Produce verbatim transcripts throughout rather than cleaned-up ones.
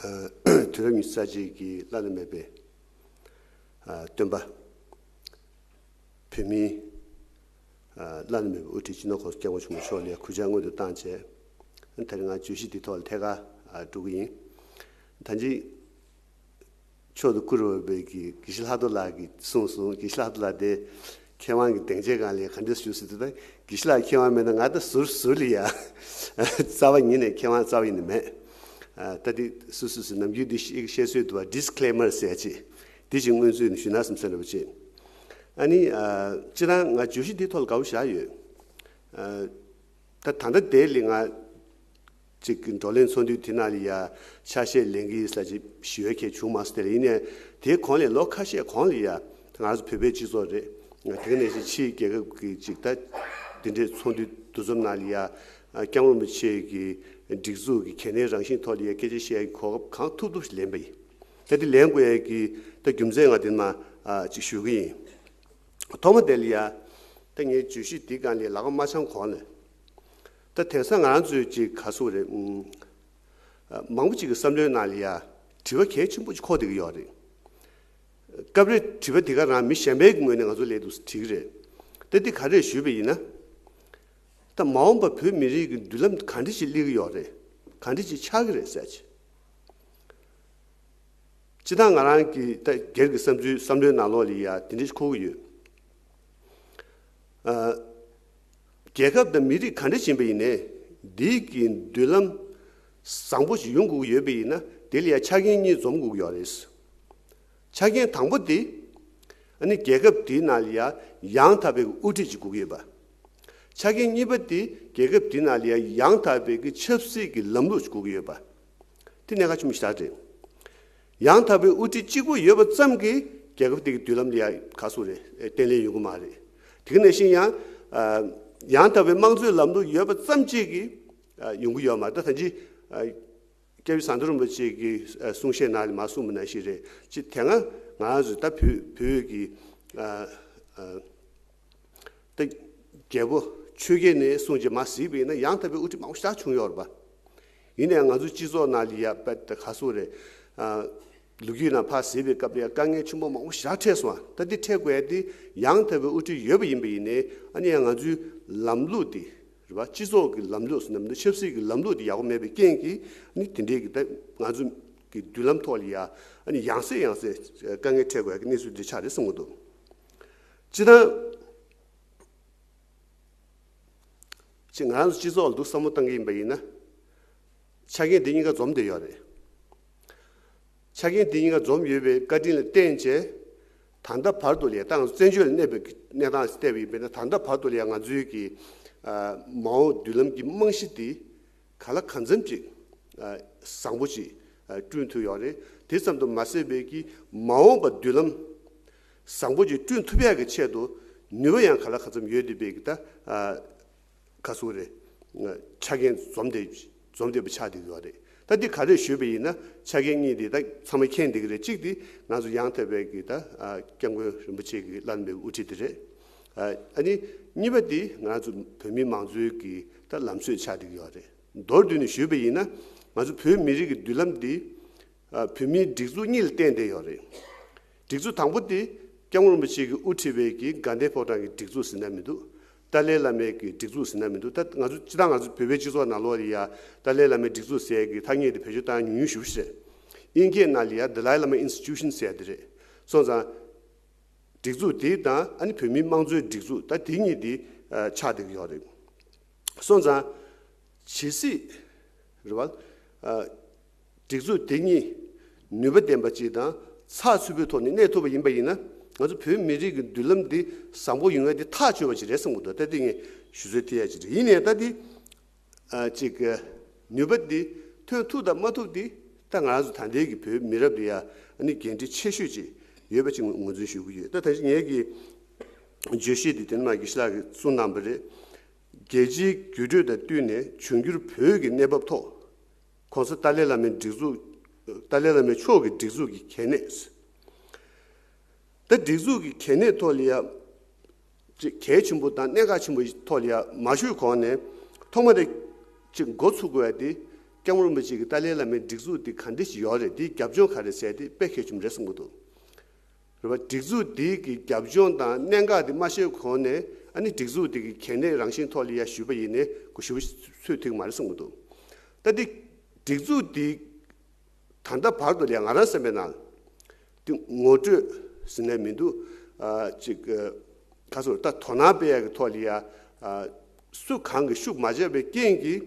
དུས་རབས་ཉི་ཤུ་རྩ་གཅིག་གི་བླ་ན་མེད་པའི་ཨ་སྟོན་པ། བོད་མིའི་ཨ་བླ་ན་མེད་པའི་དབུ་ཁྲིད་སྤྱི་ནོར་༸གོང་ས་༸སྐྱབས་མགོན་ཆེན་པོ་མཆོག་ལ་གུས་ཕྱག་སྔོན་དུ་བཏང་བྱས། ད་རེས་ང་བརྗོད་གཞི་འདིའི་ཐོག་ལ་ཐད་ཀར་ཨ་འགྲོ་གི་ཡིན། ད་ཅི། མཆོག་ཏུ་བཀུར་འོས་པའི་གི་དགེ་བཤེས་ལྷག་རྡོར་ལགས་ཀྱིས་གསུངས་སོང་། དགེ་བཤེས་ལྷག་རྡོར་ལགས་དེ་མཁས་དབང་གི་སྡིངས་ཆའི་སྒང་ལ་ག་འདྲས་ཞུ་སྲིད་དུ། ད་དགེ་བཤེས་ལགས་མཁས་དབང་མེད་ན་ང་ད་ཟུར་ཟུར་ལ་ཡ་རྩ་བ་ཉིད་ནས་མཁས་དབང་རྩ་བ་ཉིད་ནས་མེད། ཨ་ད་དེ་སུ་སུ་སུ་ནམ་རྒྱུན་འདི་ཤེས་ཤེས་སྲོལ་འདུག་པ། ཌིས་ཀི་ལེ་མར་ཟེར་ཡ་ཅིག་འདི་ཅིག་སྔོན་ཚུད་ནས་ཞུས་ན་བསམ་སེམས་རེ་བ་ཅིག་ཨ་ནི་ཨ་སྤྱིར་བཏང་ང་བརྗོད་གཞི་འདིའི་ཐོག་ལ་དགའ་བོ་བཞག་ཡོད། ཨ་ད་ད་ལྟ་དེ་ལས་ང་ཅིག་གི་བགྲོ་གླེང་ཚོགས་འདུ་དེ་ནང་ལ་ཡ་ཆ་ཤས་ལེན་གྱི་ཡིན་ཟེར་ཅིག་ཞུ་ཡ་གལ་བྱུང་མ་སོང་། དེ་ལ་ཡིན་ནའི་དེའི་གོང་ལས་ལོ་ཁ་ཤས་གོང་ལ་ཡ་ང་ཚོ་བོད་པའི་སྤྱི་ཚོགས་རེད། དེ་ག་ནང་བཞིན་ཕྱིའི་རྒྱལ་ཁབ་ཀྱི་ཅིག་ད་དེ་འདྲའི་ཚོགས་འདུ་འདུ་འཛོམས་ནང་ལ་ཡ་སྐྱབས་མགོན་རིན་པོ་ཆེ་གི་སྒྲིག་འཛུགས་ཀྱི་གལ་གནད་རང་བཞིན་ཐོག་ལ་ཡ་སྐད་ཆ་བཤད་ཡ་གི་གོ་སྐབས་གང་ཐུབ་ཐུབ་ཞིག་ལེན་པ་ཡིན། ད་དེ་ལེན་དགོས་ཡ་གི་ད་རྒྱུ་མཚན་ང་དེ་མ་ཅིག་ཞུ་གི་ཡིན། ཐོག་མ་དེ་ལ་ཡ། ད་ངས་བརྗོད་གཞི་འདི་སྒང་ལ་ལག་པ་མ་འཆང་གོང་ལ། ད་དེང་སང་ང་རང་ཚོའི་ཅིག་ག་ཟེར་རེད། ཨུམ། ཨ་མང་པོ་ཅིག་གི་བསམ་བློའི་ནང་ལ་ཡ། དྲི་བ་གལ་ཆེན་པོ་ཅིག་འཁོར་བསྡད་ཀྱི་ཡོད་རེད། སྐབས་རེ་དྲི་བ་དེ་ག་རང་མི་གཞན་པའི་ངོས་ནས་ང་ཚོ་ལ་དུ་དྲི་གི་རེད། ད་འདི་ག་རེ་ཞུས་པ་ཡིན་ན། ད་མ་འོངས་པ་བོད་མི་རིགས་ཀྱི་མདུན་ལམ་ག་འདྲ་ཞིག་སླེབས་ཀྱི་ཡོད་རེད། ག་འདྲ་ཞིག་ཆགས་ཀྱི་རེད་ཟེར་ཅིག་སྤྱིར་བཏང་ང་རང་གི་ད་སྒེར་གྱི་བསམ་ཚུལ་བསམ་བློའི་ནང་ལོགས་ལ་ཡ་དེ་འདྲ་ཞིག་འཁོར་གྱི་ཡོད། ཨ། རྒྱལ་ཁབ་དང་མི་རིགས་ག་འདྲ་ཡིན་པ་ཡིན་ནའི་འདི་གི་མདུན་ལམ་བཟང་པོ་ཞིག་ཡོང་དགོས་ཀྱི་ཡོད་པ་ཡིན་ན་དེ་ལ་ཡ་ཆ་རྐྱེན་གཉིས་འཛོམས་དགོས་ཀྱི་ཡོད་རེད། ཆ་རྐྱེན་དང་པོ་དེ་ཨ་ནི་རྒྱལ་ཁབ་དེའི་ནང་ལ་ཡ་ཡང་དག་པའི་དབུ་ཁྲིད་ཅིག་དགོས་ཀྱི་ཡོད་པ། ཆ་རྐྱེན་གཉིས་པ་དེ་རྒྱལ་ཁབ་དེའི་ནང་ལ་ཡ་ཡང་དག་པའི་གི་ཆབ་སྲིད་ཀྱི་ལམ་ལུགས་ཤིག་དགོས་ཀྱི་ཡོད་པ། དེ་གནད་འགག་ཆེན་པོ་ཞིག་རེད། ཡང་དག་པའི་དབུ་ཁྲིད་གཅིག་པུ་ཡོད་པ་ཙམ་གྱིས་རྒྱལ་ཁབ་དེ་གི་མདུན་ལམ་ལ་ཡ་ག་ཟེར་རེད། བརྟན་ལྷིང་ཡོང་གི་མ་རེད། དེ་ག་ནང་བཞིན་ཡང་ཨ་ཡང་དག་པའི་དམངས་གཙོའི་ལམ་ལུགས་ཡོད་པ་ཙམ་གཅིག་གིས་ཨ་ཡོང་གི་ཡོད་མ་རེད། ད་ད་ཅི་ཨ་སྐྱབས་རྗེ་ཟམ་གདོང་རིན་པོ་ཆེ་གི་ཨ་གསུང་བཤད་ནང་ལ་མར་གསུངས་པ་ནང་བཞིན་རེད། ཅི་དེ་སྔ་ང་རང་ཚོ་ད་བོད་བོད་ཀྱི་ཨ་ཨ་ད་རྒྱལ་པོ་ཆོས་རྒྱལ་ནས་བཟུང་བྱས་མར་གཟིགས་པ་ཡིན་ན་ཡང་དག་པའི་དབུ་ཁྲིད་མང་པོ་ཞེ་དྲག་བྱུང་ཡོད་རེད་པ། ཡིན་ནའང་ང་ཚོའི་སྤྱི་ཚོགས་ནང་ལ་ཡ་དཔེ་ད་ག་ཟེར་རེད། ཨ་ལོ་རྒྱུས་ནང་ཕར་གཟིགས་པའི་སྐབས་ལ་ཡ་དཀའ་ངལ་ཆེན་པོ་མང་པོ་ཞེ་དྲག་འཕྲད་སོང་། ད་འདི་འཕྲད་དགོས་ཡ་དེ་ཡང་དག་པའི་དབུ་ཁྲིད་ཡོད་པ་ཡིན་པ་ཡིན་ནའི་ཨ་ནི་ཡང་ང་ཚོའི་ལམ་ལུགས་དེ་རེད་པ། སྤྱི་ཚོགས་ཀྱི་ལམ་ལུགས་ཟེར་ན་མི་འདུག་ཆབ་སྲིད་ཀྱི་ལམ་ལུགས་དེ་ཡག་པོ་མེད་པའི་རྐྱེན་གྱིས་ཨ་ནི་དེ་འདྲའི་གི་ད་ང་ཚོ་གི་མདུན་ལམ་ཐོག་ལ་ཡ་ཨ་ནི་ཡང་སེ་ཡང་སེ་དཀའ་ངལ་འཕྲད་དགོས་ཡ་གི་གནས་ཚུལ་འདི་ཆགས་རེད་བསམ་གྱི་འདུག་སྤྱིར་བཏང་། ཅིག་ང་རང་ཚོ་སྤྱི་ཚོགས་ལ་འདུག་བསམ་བློ་བཏང་གི་ཡིན་པ་ཡིན་ན། ཆ་རྐྱེན་འདི་གཉིས་ཀ་འཛོམས་བསྡད་ཡོད་རེད། ཆ་རྐྱེན་འདི་གཉིས་ཀ་འཛོམས་ཡོད་པའི་བཀའ་དྲིན་ལ་བརྟེན་བྱས། ད་ལྟ་བར་དུ་ལ་ཡ་ད་ང་ཚོ་བཙན་བྱོལ་ལ་གནས་པའི་གནས་སྟངས་ཤིག་བལྟས་པ་ཡིན་པས་ན། ད་ལྟ་བར་དུ་ལ་ཡ་ང་ཚོའི་གི་ཨ་མ་འོངས་མདུན་ལམ་གྱི་རྨང་གཞི་འདི་གང་ལ་གང་འཚམ་ཅིག་ཨ་བཟང་པོ་ཅིག་ཨ་བསྐྲུན་ཐུབ་ཡོད་རེད། དེ་ཙམ་དུ་མ་ཟད་པའི་གི་མ་འོངས་པ་མདུན་ལམ་བཟང་པོ་ཅིག་བསྐྲུན་ཐུབ་ཡག་གི་ཆེད་དུ་ནུས་པ་ཡང་གང་ལ་གང་འཚམ་ཡོད་བསྡད་པའི་གི་ད་ཨ་ག་ཟེར་རེད། ཆ་རྐྱེན་འཛོམས་བསྡད་འཛོམས་བསྡད་པ་ཆགས་བསྡད་ཀྱི་ཡོད་རེད། ད་འདི་ག་རེ་ཞུས་པ་ཡིན་ན་ཆ་རྐྱེན་གཉིས་འདི་ད་ཚང་མ་མཁྱེན་བསྡད་ཀྱི་རེད། གཅིག་འདི་ང་ཚོ་ཡང་དག་པའི་གི་ད་ཨ་སྐྱབས་མགོན་རིན་པོ་ཆེ་གི་བླ་ན་མེད་པའི་དབུ་ཁྲིད་དེ་རེད། ཨ་ཨ་ནི་གཉིས་པ་འདི་ང་ཚོ་བོད་མི་མང་གཙོའི་གི་ད་ལམ་སྲོལ་ཆགས་བསྡད་ཀྱི་ཡོད་རེད། མདོར་བསྡུས་ནས་ཞུས་པ་ཡིན་ན་ང་ཚོ་བོད་མི་རིགས་ཀྱི་མདུན་ལམ་འདི་ཨ་བོད་མིའི་སྒྲིག་འཛུགས་གཉིས་ལ་བརྟེན་བསྡད་ཡོད་རེད། སྒྲིག་འཛུགས་དང་པོ་དེ་སྐྱབས་མགོན་རིན་པོ་ཆེ་གིས་དབུ་ཁྲིད་པའི་གི་དགའ་ལྡན་ཕོ་བྲང་གི་སྒྲིག་འཛུགས་ཟེར་ན་མི་འདུག་ཏཱ་ལའི་བླ་མའི་གི་སྒྲིག་འཛུགས་ཟེར་ན་མི་འདུག་ད་ང་ཚོ་སྤྱིར་བཏང་ང་ཚོ་བོད་པའི་སྤྱི་ཚོགས་ནང་ལོགས་ལ་ཡ་ཏཱ་ལའི་བླ་མའི་སྒྲིག་འཛུགས་ཟེར་གི་ཐ་སྙད་དེ་བེད་སྤྱོད་བཏང་ཉུང་ཉུང་ཞེ་པོ་ཅིག་རེད། དབྱིན་སྐད་ནང་ལ་ཡ་The Dalai Lama Institution ཟེར་དེ་རེད། སོང་ཙང་སྒྲིག་འཛུགས་དེ་དང་ཨ་ནི་བོད་མིའི་དམངས་གཙོའི་སྒྲིག་འཛུགས་ད་དེ་གཉིས་དེ་ཨ་ཆགས་བསྡད་ཀྱི་ཡོད་རེད། སོང་ཙང་ཇི་སྲིད་རེད་བ། ཨ་སྒྲིག་འཛུགས་དེ་གཉིས་ནུས་པ་ལྡན་པ་ཅིག་དང་ཚགས་ཚུད་པོའི་ཐོག་ནས་གནས་ཐུབ་པ་ཡིན་པ་ཡིན་ན། ང་ཚོ་བོད་མི་རིགས་ཀྱི་མདུན་ལམ་འདི་བཟང་པོ་ཡོང་ཡ་འདི་ཐག་ཆོད་པ་ཅིག་རེད་བསམ་གྱི་འདུག་ད་དེ་ངས་ཞུ་ཚོད་ཐེ་ཡ་ཅིག་རེད། ཡིན་ནའི་ད་འདི་ཨ་ཅིག་ནུས་པ་འདི་ཐོན་ཐུབ་དང་མ་ཐུབ་འདི་ད་ང་རང་ཚོ་ད་ལྟའི་གི་བོད་མི་རབས་འདི་ཡ་ཨ་ནི་འགན་འཁྲི་ཆེ་ཤོས་ཅིག་ཡོད་པ་ཅིག་ངོས་འཛིན་ཞུ་གི་ཡོད། ད་ད་ཅི་ངས་ཀྱི་བརྗོད་གཞི་འདི་དེ་ནས་མ་དགེ་བཤེས་ལགས་ཀྱིས་གསུངས་གནང་པ་རེད། རྒྱལ་སྤྱིའི་འགྱུར་འགྲོས་དང་བསྟུན་ནས་འབྱུང་འགྱུར་བོད་ཀྱི་གནས་བབ་ཐོག་༸གོང་ས་ཏཱ་ལའི་བླ་མའི་སྒྲིག་འཛུགས། ཏཱ་ལའི་བླ་མའི་མཆོག་གི་སྒྲིག་འཛུགས་ཀྱི་གལ་གནད། ད་སྒྲིག་འཛུགས་ཀྱི་གལ་གནད་ཐོག་ལ་ཡ་ཅིག་གལ་ཆེན་པོ་དང་གནད་འགག་ཆེན་པོ་ཐོག་ལ་ཡ་མ་ཞུས་གོང་ནས་ཐོག་མ་དེ་ཅིག་འགོ་ཚུགས་དགོས་ཡ་དེ་ སྐྱབས་མགོན་རིན་པོ་ཆེ་གི་ཏཱ་ལའི་བླ་མའི་སྒྲིག་འཛུགས་འདི་ག་འདྲ་ཞིག་ཡོད་རེད། འདིའི་རྒྱབ་ལྗོངས་ག་རེ་ཟེར་དེ་དཔེ་གལ་ཆེན་པོ་རེད་བསམ་གྱི་འདུག་རེད་པ། སྒྲིག་འཛུགས་འདི་གི་རྒྱབ་ལྗོངས་དང་གནད་འགག་འདི་མ་ཤེས་གོང་ནས། ཨ་ནི་སྒྲིག་འཛུགས་འདི་གི་གལ་གནད་རང་བཞིན་ཐོག་ལ་ཡ་ཞུས་པ་ཡིན་ནའི་གོ་ཞུ་བ་ཚོད་ཐིག་མ་རེད་བསམ་གྱི་འདུག་ད་འདི་སྒྲིག་འཛུགས་འདི་ད་ལྟ་བར་དུ་ལ་ཡ་ང་རང་བསམ་པའི་ནང་འདི་ངོ་སྤྲོད་ཟེར་ནས་མི་འདུག་ཨ་ཅིག་ཨ་ག་ཚོད་ད་དོ་སྣང་སྤེལ་ཡག་གི་ཐོག་ལ་ཡ་ཨ་སུ་གང་གིས་ཤུགས་མ་བརྒྱབ་པའི་རྐྱེན་གྱིས།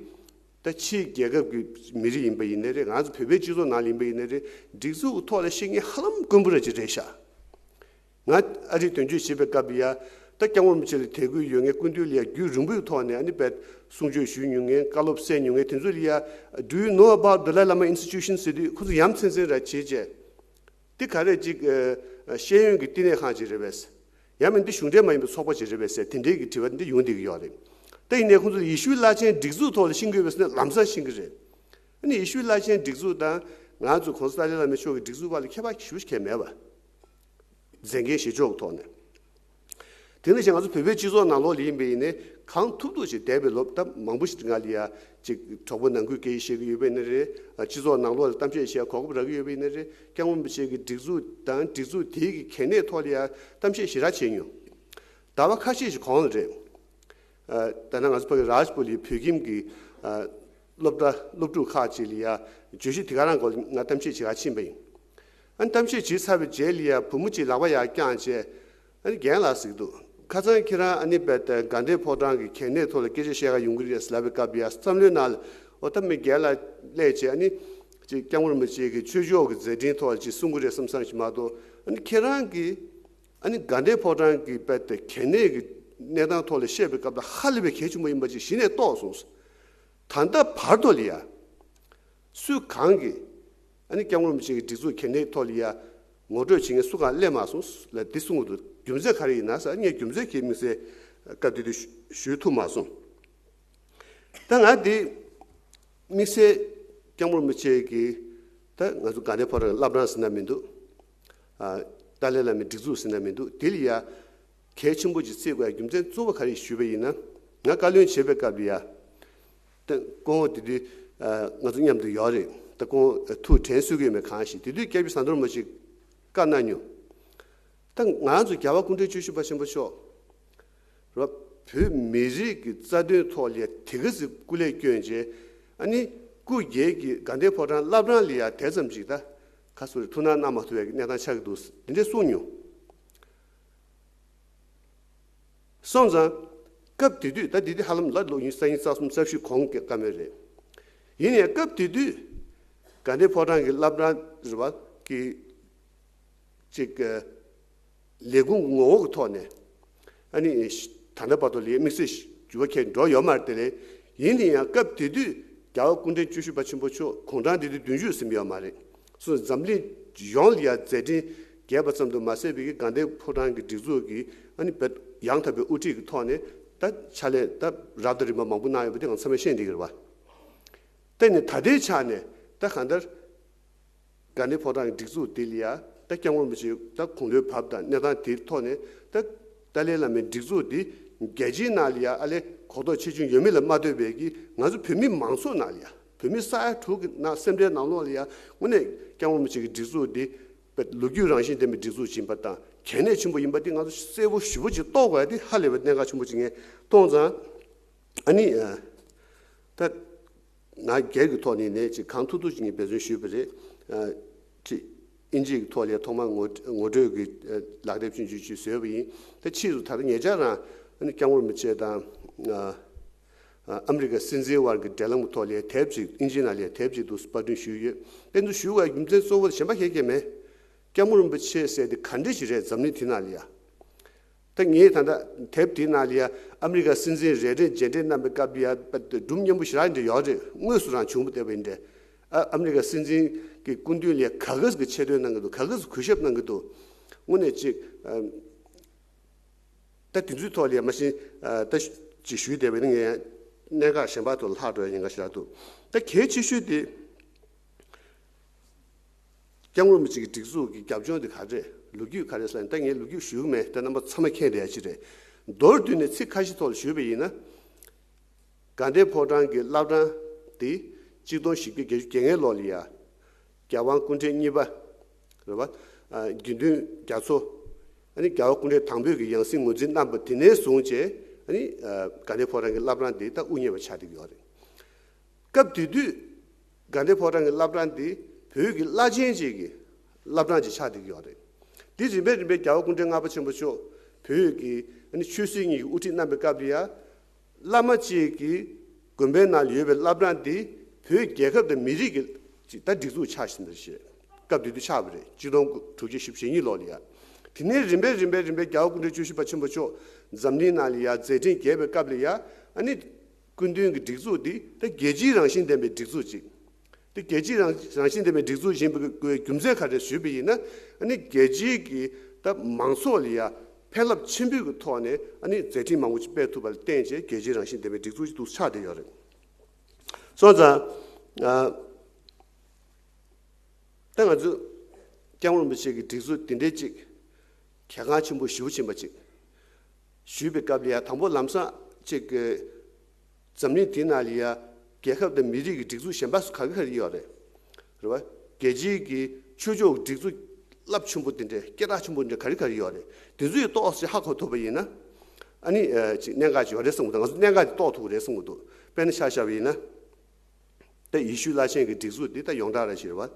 ད་ཕྱིའི་རྒྱལ་ཁབ་ཀྱི་མི་རིགས་ཡིན་པ་ཡིན་ནའི་རེད། ང་ཚོ་བོད་པའི་སྤྱི་ཚོགས་ནང་ལ་ཡིན་པ་ཡིན་ནའི་རེད། སྒྲིག་འཛུགས་ཐོག་ལ་བཤད་མཁན་ཧ་ལམ་དཀོན་པོ་ར་ཅིག་རེད་ཤག་ང་ཨ་རིར་དོན་གཅོད་བྱེད་པའི་སྐབས་ལ་ཡ། ད་སྐྱབས་མགོན་རིན་པོ་ཆེ་ལ་དད་གུས་ཡོད་མཁན། སྐུ་མདུན་ལ་ཡ་རྒྱུན་རིང་པོའི་ཐོག་ནས་ཨ་ནི་བས་གསུང་ཆོས་ཞུས་མྱོང་མཁན། བཀའ་སློབ་གསན་མྱོང་མཁན་དེ་ཚོ་ལ་ཡ། Do you know about Dalai Lama Institution? ཟེར་དུས་ཁོ་ཚོ་ཡ་མཚན་མཚན་ར་བྱེད་བྱས། དེ་ག་རེ་ཅིག་ཨ་ཤེས་ཡོན་གྱི་བསྟི་གནས་ཁང་ཅིག་རེད་པས། ཡང་མིན་འདི་གཞུང་འབྲེལ་མ་ཡིན་པའི་ཚོགས་པ་ཅིག་རེད་པས་ཟེར། དེ་འདྲའི་གི་དྲི་བ་འདི་ཡོང་བསྡད་ཀྱི་ཡོད་རེད། ད་ཡིན་ནའི་ཁོང་ཚོ་ཡེ་ཤུའི་བླ་ཆེན་སྒྲིག་འཛུགས་ཐོག་ལ་ཤེས་ཀྱི་ཡོད་པས་ཟེར་ན་ལམ་སང་ཤེས་ཀྱི་རེད། ཨ་ནི་ཡེ་ཤུའི་བླ་ཆེན་སྒྲིག་འཛུགས་དང་ང་ཚོ་གོང་ས་ཏཱ་ལའི་བླ་མ་མཆོག་གི་སྒྲིག་འཛུགས་བར་ལ་ཁྱད་པར་ཞེ་པོ་ཞིག་གང་ཡང་མེད་པ། མཛད་འགན་བཞེས་ཕྱོགས་ཀྱི་ཐོག་ནས། དེ་ནས་ང་ཚོ་བོད་པའི་སྤྱི་ཚོགས་ནང་ལོགས་ལ་ཡིན་པ་ཡིན་ནའི་གང་ཐུབ་ཐུབ་ཅིག་འདས་པའི་ལོ་ཟླ་མང་པོ་ཞིག་ང་ལ་ཡ་ཅིག་གྲོགས་པོ་ནང་ཁུལ་སྐད་ཆ་བཤད་ཀྱི་ཡོད་པ་ཡིན་ན་རེད། སྤྱི་ཚོགས་ནང་ལོགས་ལ་གཏམ་བཤད་བྱེད་གོ་སྐབས་རག་གི་ཡོད་པ་ཡིན་ན་རེད། སྐྱབས་མགོན་རིན་པོ་ཆེ་གི་སྒྲིག་འཛུགས་དང་སྒྲིག་འཛུགས་དེའི་གི་གལ་གནད་ཐོག་ལ་ཡ་གཏམ་བཤད་ཞེ་དྲག་བྱས་མྱོང་། ཟླ་བ་ཁ་ཤས་ཤིག་གོང་ལ་རེད། ད་ནང་ང་ཚོ་ཕ་གི་རཱཇ་པུར་ལ་བོད་ཁྱིམ་གི་སློབ་གྲྭ་སློབ་ཕྲུག་ཁག་ཅིག་ལ་ཡ་བརྗོད་གཞི་དེ་ག་རང་སྐོར་ལ་ང་གཏམ་བཤད་བྱེད་ག་ཕྱིན་པ་ཡིན། ཨ་ནི་གཏམ་བཤད་བྱས་ཚར་བའི་རྗེས་ལ་ཡ་བུ་མོ་གཅིག་ལག་པ་ཡར་བརྐྱངས་བྱས། ཨ་ནི་རྒན་ལགས་ཟེར་གྱི་འདུག་ཁ་སང་ཁྱེད་རང་ཨ་ནི་དཔེ་དེ་དགའ་ལྡན་ཕོ་བྲང་གི་གལ་གནད་ཐོག་ལ་སྐད་ཆ་བཤད་ག་ཡོང་གི་རེད་ཟེར་ལབ་པའི་སྐབས་ཡ་བསམ་བློའི་ནང་ལ་འོ་ད་མི་རྒན་ལགས་སླེབས་བྱས་ཨ་ནི་ཅིག་སྐྱབས་མགོན་རིན་པོ་ཆེ་གི་ཆོས་ཕྱོགས་ཀྱི་མཛད་འཕྲིན་ཐོག་ལ་ཅིག་གསུང་གི་རེད་བསམ་བསམ་ཞིག་མ་གཏོགས། ཨ་ནི་ཁྱེད་རང་གིས་ཨ་ནི་དགའ་ལྡན་ཕོ་བྲང་གི་དཔེ་དེ་གལ་གནད་ཀྱི་གནས་སྟངས་ཐོག་ལ་བཤད་པའི་སྐབས་ལ་ཧ་ལས་པའི་གལ་ཆེན་པོ་ཡིན་པ་ཅིག་གཞི་ནས་རྟོགས་སོང་། ད་ལྟ་བར་དུ་ལ་ཡ། སུ་གང་གིས་ཨ་ནི་སྐྱབས་མགོན་རིན་པོ་ཆེ་གི་སྒྲིག་འཛུགས་གལ་གནད་ཐོག་ལ་ཡ་ངོ་སྤྲོད་བྱེད་མཁན་སུ་གང་སླེབས་མ་སོང་ལ་འདི་གསུང་གི་འདུག་རྒྱུ་མཚན་ག་རེ་ཡིན་ན་ཟེར། ངས་རྒྱུ་མཚན་གྱིས་དམིགས་བསལ་སྐབས་དེ་དུས་ཞུ་ཞུ་ཐུབ་མ་སོང་། ད་ང་འདི་དམིགས་བསལ་སྐྱབས་མགོན་རིན་པོ་ཆེ་གི་ད་ང་ཚོ་དགའ་ལྡན་ཕོ་བྲང་གི་བླ་བྲང་ཟེར་ན་མི་འདུག་ཨ་ཏཱ་ལའི་བླ་མའི་སྒྲིག་འཛུགས་ཟེར་ན་མི་འདུག་དེ་ལ་ཡ། གལ་ཆེན་པོ་ཅིག་བརྩི་དགོས་རྒྱུ་མཚན་གཙོ་བོ་ག་རེ་ཞུས་པ་ཡིན་ན། ང་བཀའ་བློན་བྱེད་པའི་སྐབས་ལ་ཡ། ད་སྐུ་ངོ་དེ་དུས་ང་ཚོ་མཉམ་དུ་ཡོད་རེད། ད་སྐུ་ངོ་ཐུགས་དྲན་གསོ་གི་ཡོད་མེད་གང་ཤེས། དེ་དུས་སྐྱབས་རྗེ་ཟམ་གདོང་རིན་པོ་ཆེས་བཀའ་གནང་མྱོང་། ད་ང་ཚོ་རྒྱལ་བ་སྐུ་ཕྲེང་བཅུ་བཞི་པ་ཆེན་པོ་མཆོག་ར་བོད་མི་རིགས་ཀྱི་རྩ་དོན་ཐོག་ལ་ཡ་དེ་ག་ཚོད་སྐུ་ལས་བསྐྱོན་བྱས། ཨ་ནི་སྐུ་སྒེར་གྱི་དགའ་ལྡན་ཕོ་བྲང་བླ་བྲང་ལ་ཡ་དེ་ཙམ་ཅིག་ད་ག་ཚོད་རེད། ཐུགས་སྣང་གནང་མ་ཐུབ་པའི་གནས་སྟངས་ཆགས་ཀྱི་འདུག་འདི་འདྲ་གསུངས་མྱོང་། སོང་ཙང་། སྐབས་དེ་དུས་ད་དེ་དུས་ཧ་ལམ་ལ་ལོ་ཉིས་སྟོང་ཉིས་རྩ་གསུམ་རྩ་བཞི་གོང་གི་བཀའ་མོལ་རེད། ཡིན་ནའི་སྐབས་དེ་དུས་དགའ་ལྡན་ཕོ་བྲང་གི་བླ་བྲང་རེད་པ་གི་ཅིག་ལས་ཁུངས་ཀྱི་ངོ་བོ་གི་ཐོག་ནས་ཨ་ནི་ད་ལྟ་བར་དུ་ལ་དམིགས་བསལ་འགྱུར་བ་ཁྱད་འགྲོ་ཡོད་མ་རེད་དེ་རེད། ཡིན་ན་ཡང་སྐབས་དེ་དུས་རྒྱལ་བ་སྐུ་ཕྲེང་བཅུ་བཞི་པ་ཆེན་པོ་མཆོག་དགུང་གྲངས་དེ་དུས་བདུན་ཅུ་ཟིན་ཡོད་མ་རེད། སོང་ཙང་འཛམ་གླིང་ཡོངས་ལ་ཡ་མཛད་འཕྲིན་རྒྱས་པ་ཙམ་དུ་མ་ཟད་པའི་དགའ་ལྡན་ཕོ་བྲང་གི་སྒྲིག་འཛུགས་ཀྱི་ཨ་ནི་བེད་ཡང་དག་པའི་དབུ་ཁྲིད་ཀྱི་ཐོག་ནས་ད་ཕྱག་ལས་ད་རབ་དང་རིམ་པ་མང་པོ་གནང་ཡོད་པ་དེ་ང་ཚང་མས་ཤེས་བསྡད་ཀྱི་རེད་པ། དེ་ནས་ད་ལྟའི་ཆ་ནས་ད་གང་ལྟར་དགའ་ལྡན་ཕོ་བྲང་གི་སྒྲིག་འཛུགས་དེ་ལ་ཡ་ད་སྐྱབས་མགོན་རིན་པོ་ཆེ་ད་དགུང་ལོའི་བབས་དང་གནས་སྟངས་དེའི་ཐོག་ནས་ད་ཏཱ་ལའི་བླ་མའི་སྒྲིག་འཛུགས་འདི་རྒྱལ་སྤྱིའི་ནང་ལ་ཡ་ཨ་ལས་གོ་རྟོགས་ཆེ་ཆུང་ཡོད་མེད་ལ་མ་ལྟོས་པའི་གི་ང་ཚོ་བོད་མི་མང་ཚོགས་ནང་ལ་ཡ་བོད་མི་ས་ཡ་དྲུག་གི་ནང་སེམས་ཁྲལ་ནང་ལོགས་ལ་ཡ་དངོས་གནས་སྐྱབས་མགོན་རིན་པོ་ཆེ་གི་སྒྲིག་འཛུགས་འདི་ལོ་རྒྱུས་རང་བཞིན་ལྡན་པའི་སྒྲིག་འཛུགས་ཅིག་ཡིན་པ་དང་གལ་གནད་ཆེན་པོ་ཡིན་པ་འདི་ང་ཚོ་གསལ་པོ་ཞེ་པོ་ཅིག་རྟོགས་དགོས་ཡ་འདི་ཧ་ལས་པའི་གནད་འགག་ཆེན་པོ་ཅིག་ངས་མཐོང་ཙང་། ཨ་ནི་ཨ། ད་ང་སྒེར་གྱི་ཐོག་ནས་ནས་ཅིག་གང་ཐུབ་ཐུབ་ཅིག་ངས་འབད་བརྩོན་ཞུས་པ་རེད། ཨ། ཅིག་དབྱིན་ཇི་གི་ཐོག་ལ་ཐོག་མར་ངོ་ངོ་སྤྲོད་ཀྱི་ཨ་ལག་དེབ་ཆུང་ཆུང་ཅིག་བཟོས་པ་ཡིན། ད་ཕྱིས་སུ་ད་ལྟ་ཉེ་ཆར་རང་ཨ་ནི་སྐྱབས་མགོན་རིན་པོ་ཆེ་དང་ཨ་ཨ་ཨ་མི་རི་ཀ་སྲིད་འཛིན་དབར་གྱི་འབྲེལ་ལམ་གྱི་ཐོག་ལ་དེབ་ཅིག་དབྱིན་ཇིའི་ནང་ལ་དེབ་ཅིག་འདུག་པར་སྐྲུན་ཞུས་ཡོད། དེ་ཚོ་ཞུ་བའི་རྒྱུ་མཚན་གཙོ་བོ་གཞན་པ་གང་ཡང་མེད། སྐྱབས་མགོན་རིན་པོ་ཆེ་ཟེར་དེ་ག་འདྲ་ཞིག་རེད་འཛམ་གླིང་འདི་ནང་ལ་ཡ། ད་ངས་ད་ལྟ་དེབ་དེའི་ནང་ལ་ཡ་ཨ་མི་རི་ཀ་སྲིད་འཛིན་རེ་གན་མཇལ་འཕྲད་གནང་བའི་སྐབས་ལ་ཡ་སྒྲུང་སྙན་པོ་ཞེ་དྲག་འདྲ་ཡོད་རེད། དངོས་སུ་རང་བྱུང་བ་བལྟས་པ་ཡིན་དེ། ཨ་ཨ་མི་རི་ཀ་སྲིད་འཛིན་གྱི་སྐུ་མདུན་ལ་ཡ་ག་ག་ཟིག་གི་ཆེ་བསྟོད་གནང་གི་འདུག་ག་ག་ཟིག་གུས་ཞབས་གནང་གི་འདུག་དངོས་གནས་ཅིག་ཨ་ད་དེ་ཚོའི་ཐོག་ལ་ཡ་མ་གཞི་ཨ་ད་ཅིག་ཞུས་བསྡད་པ་ཡིན་ན་ངས་གནད་འགག་གཞན་པ་ཐོག་ལ་ལྷག་འགྲོ་ཡ་ཉེན་ཁ་ཞེ་དྲག་འདུག་ད་གལ་ཆེ་ཤོས་དེ། སྐྱབས་མགོན་རིན་པོ་ཆེ་གི་སྒྲིག་འཛུགས་ཀྱི་རྒྱབ་ལྗོངས་དེ་ག་རེ་རེད། ལོ་རྒྱུས་ག་རེ་རེད་ཟེར་ན། ད་ངས་ལོ་རྒྱུས་ཞུ་གི་མེད། ད་རྣམ་པ་ཚང་མས་མཁྱེན་བསྡད་ཡ་ཅིག་རེད། མདོར་བསྡུས་ནས་ཚིག་ཁ་ཤས་ཐོག་ལ་ཞུས་པ་ཡིན་ན། དགའ་ལྡན་ཕོ་བྲང་གི་བླ་བྲང་དེ་ གཅིག་སྟོང་བཞི་བརྒྱ་བརྒྱད་ཅུ་གྱ་ལྔའི་ལོ་ལ་ཡ། རྒྱལ་དབང་སྐུ་ཕྲེང་གཉིས་པ། རེད་བ། ཨ། དགེ་འདུན་རྒྱ་མཚོ། ཨ་ནི་རྒྱལ་བ་སྐུ་ཕྲེང་དང་པོའི་གི་ཡང་སྲིད་ངོས་འཛིན་གནང་པ་དེ་ནས་བཟུང་བྱས། ཨ་ནི་ཨ། དགའ་ལྡན་ཕོ་བྲང་གི་བླ་བྲང་དེ་ད་དབུ་བརྙེས་པ་ཆགས་བསྡད་ཀྱི་ཡོད་རེད། སྐབས་དེ་དུས་དགའ་ལྡན་ཕོ་བྲང་གི་བླ་བྲང་དེ་བོད་ཀྱི་བླ་ཆེན་ཅིག་གི་བླ་བྲང་ཅིག་ཆགས་བསྡད་ཀྱི་ཡོད་རེད། དེ་རིམ་པས་རིམ་པས་རྒྱལ་བ་སྐུ་ཕྲེང་ལྔ་པ་ཆེན་པོ་མཆོག་བོད་ཀྱི་ཨ་ནི་ཆོས་སྲིད་གཉིས་ཀྱི་དབུ་ཁྲིད་གནང་པའི་སྐབས་ལ་ཡ། བླ་མ་གཅིག་གི་དགོན་པའི་ནང་ལ་ཡོད་པའི་བླ་བྲང་འདི་བོད་རྒྱལ་ཁབ་དང་མི་རིགས་ཀྱི་ད་སྒྲིག་འཛུགས་ཆགས་བཞིན་པ་རེད། སྐབས་དེ་དུས་ཆགས་པ་རེད། ཆིག་སྟོང་དྲུག་བརྒྱ་བཞི་བཅུ་ཞེ་གཉིས་ལོ་ལ་ཡ། དེ་ནས་རིམ་པས་རིམ་པས་རིམ་པས་རྒྱལ་བ་སྐུ་ཕྲེང་བཅུ་བཞི་པ་ཆེན་པོ་མཆོག་འཛམ་གླིང་ནང་ལ་ཡ་མཛད་འཕྲིན་རྒྱས་པའི་སྐབས་ལ་ཡ། ཨ་ནི་སྐུ་མདུན་གྱི་སྒྲིག་འཛུགས་འདི་ད་རྒྱལ་སྤྱིའི་རང་བཞིན་ལྡན་པའི་སྒྲིག་འཛུགས་ཅིག་དེ་རྒྱལ་སྤྱིའི་རང་རང་བཞིན་ལྡན་པའི་སྒྲིག་འཛུགས་ཡིན་པའི་རྒྱུ་མཚན་ག་རེ་ཞུས་པ་ཡིན་ན། ཨ་ནི་རྒྱལ་སྤྱིའི་གི་ད་མང་ཚོགས་ལ་ཡ་ཕན་རླབས་ཆེན་པོའི་གི་ཐོག་ནས་ཨ་ནི་མཛད་འཕྲིན་མང་པོ་ཅིག་སྤེལ་ཐུབ་པ་ལ་བརྟེན་བྱས་རྒྱལ་སྤྱིའི་རང་བཞིན་ལྡན་པའི་སྒྲིག་འཛུགས་ཅིག་ཏུ་ཆགས་བསྡད་ཡོད་རེད། སོང་ཙང་། ཨ། ད་ང་ཚོ་སྐྱབས་མགོན་རིན་པོ་ཆེ་གི་སྒྲིག་འཛུགས་འདི་འདྲའི་ཅིག་གལ་འགངས་ཆེན་པོ་ཞེ་པོ་ཕྱིན་པ་ཅིག་ཞུས་པའི་སྐབས་ལ་ཡ། དང་པོ་ལམ་སང་ཅིག་གི་འཛམ་གླིང་འདིའི་ནང་ལ་ཡ་རྒྱལ་ཁབ་དང་མི་རིགས་ཀྱི་སྒྲིག་འཛུགས་གཞན་པ་སུ་ག་གི་ག་རེ་ཡོད་རེད། རེད་བ། རྒྱལ་སྤྱིའི་གི་ཆོས་ཕྱོགས་ཀྱི་སྒྲིག་འཛུགས་རླབས་ཆེན་པོ་དེ་འདྲ་སྐད་གྲགས་ཆེན་པོ་འདྲ་ག་རེ་ག་རེ་ཡོད་རེད། དེ་ཚོ་ཡི་ཏོག་ཙམ་ཧ་གོ་ཐུབ་པ་ཡིན་ན། ཨ་ནི་ཨ། ཅིག་གནད་འགག་ཅིག་ཡོད་རེད་བསམ་གྱི་འདུག་ང་ཚོ་གནད་འགག་དེ་རྟོགས་ཐུབ་ཀྱི་རེད་བསམ་གྱི་འདུག་དཔེར་ན་ཆ་བཞག་པ་ཡིན་ན། ད་ཡེ་ཤུ་བླ་ཆེན་གྱི་སྒྲིག་འཛུགས་འདི་ད་ཡོངས་གྲགས་ར་ཞིག་རེད་བ།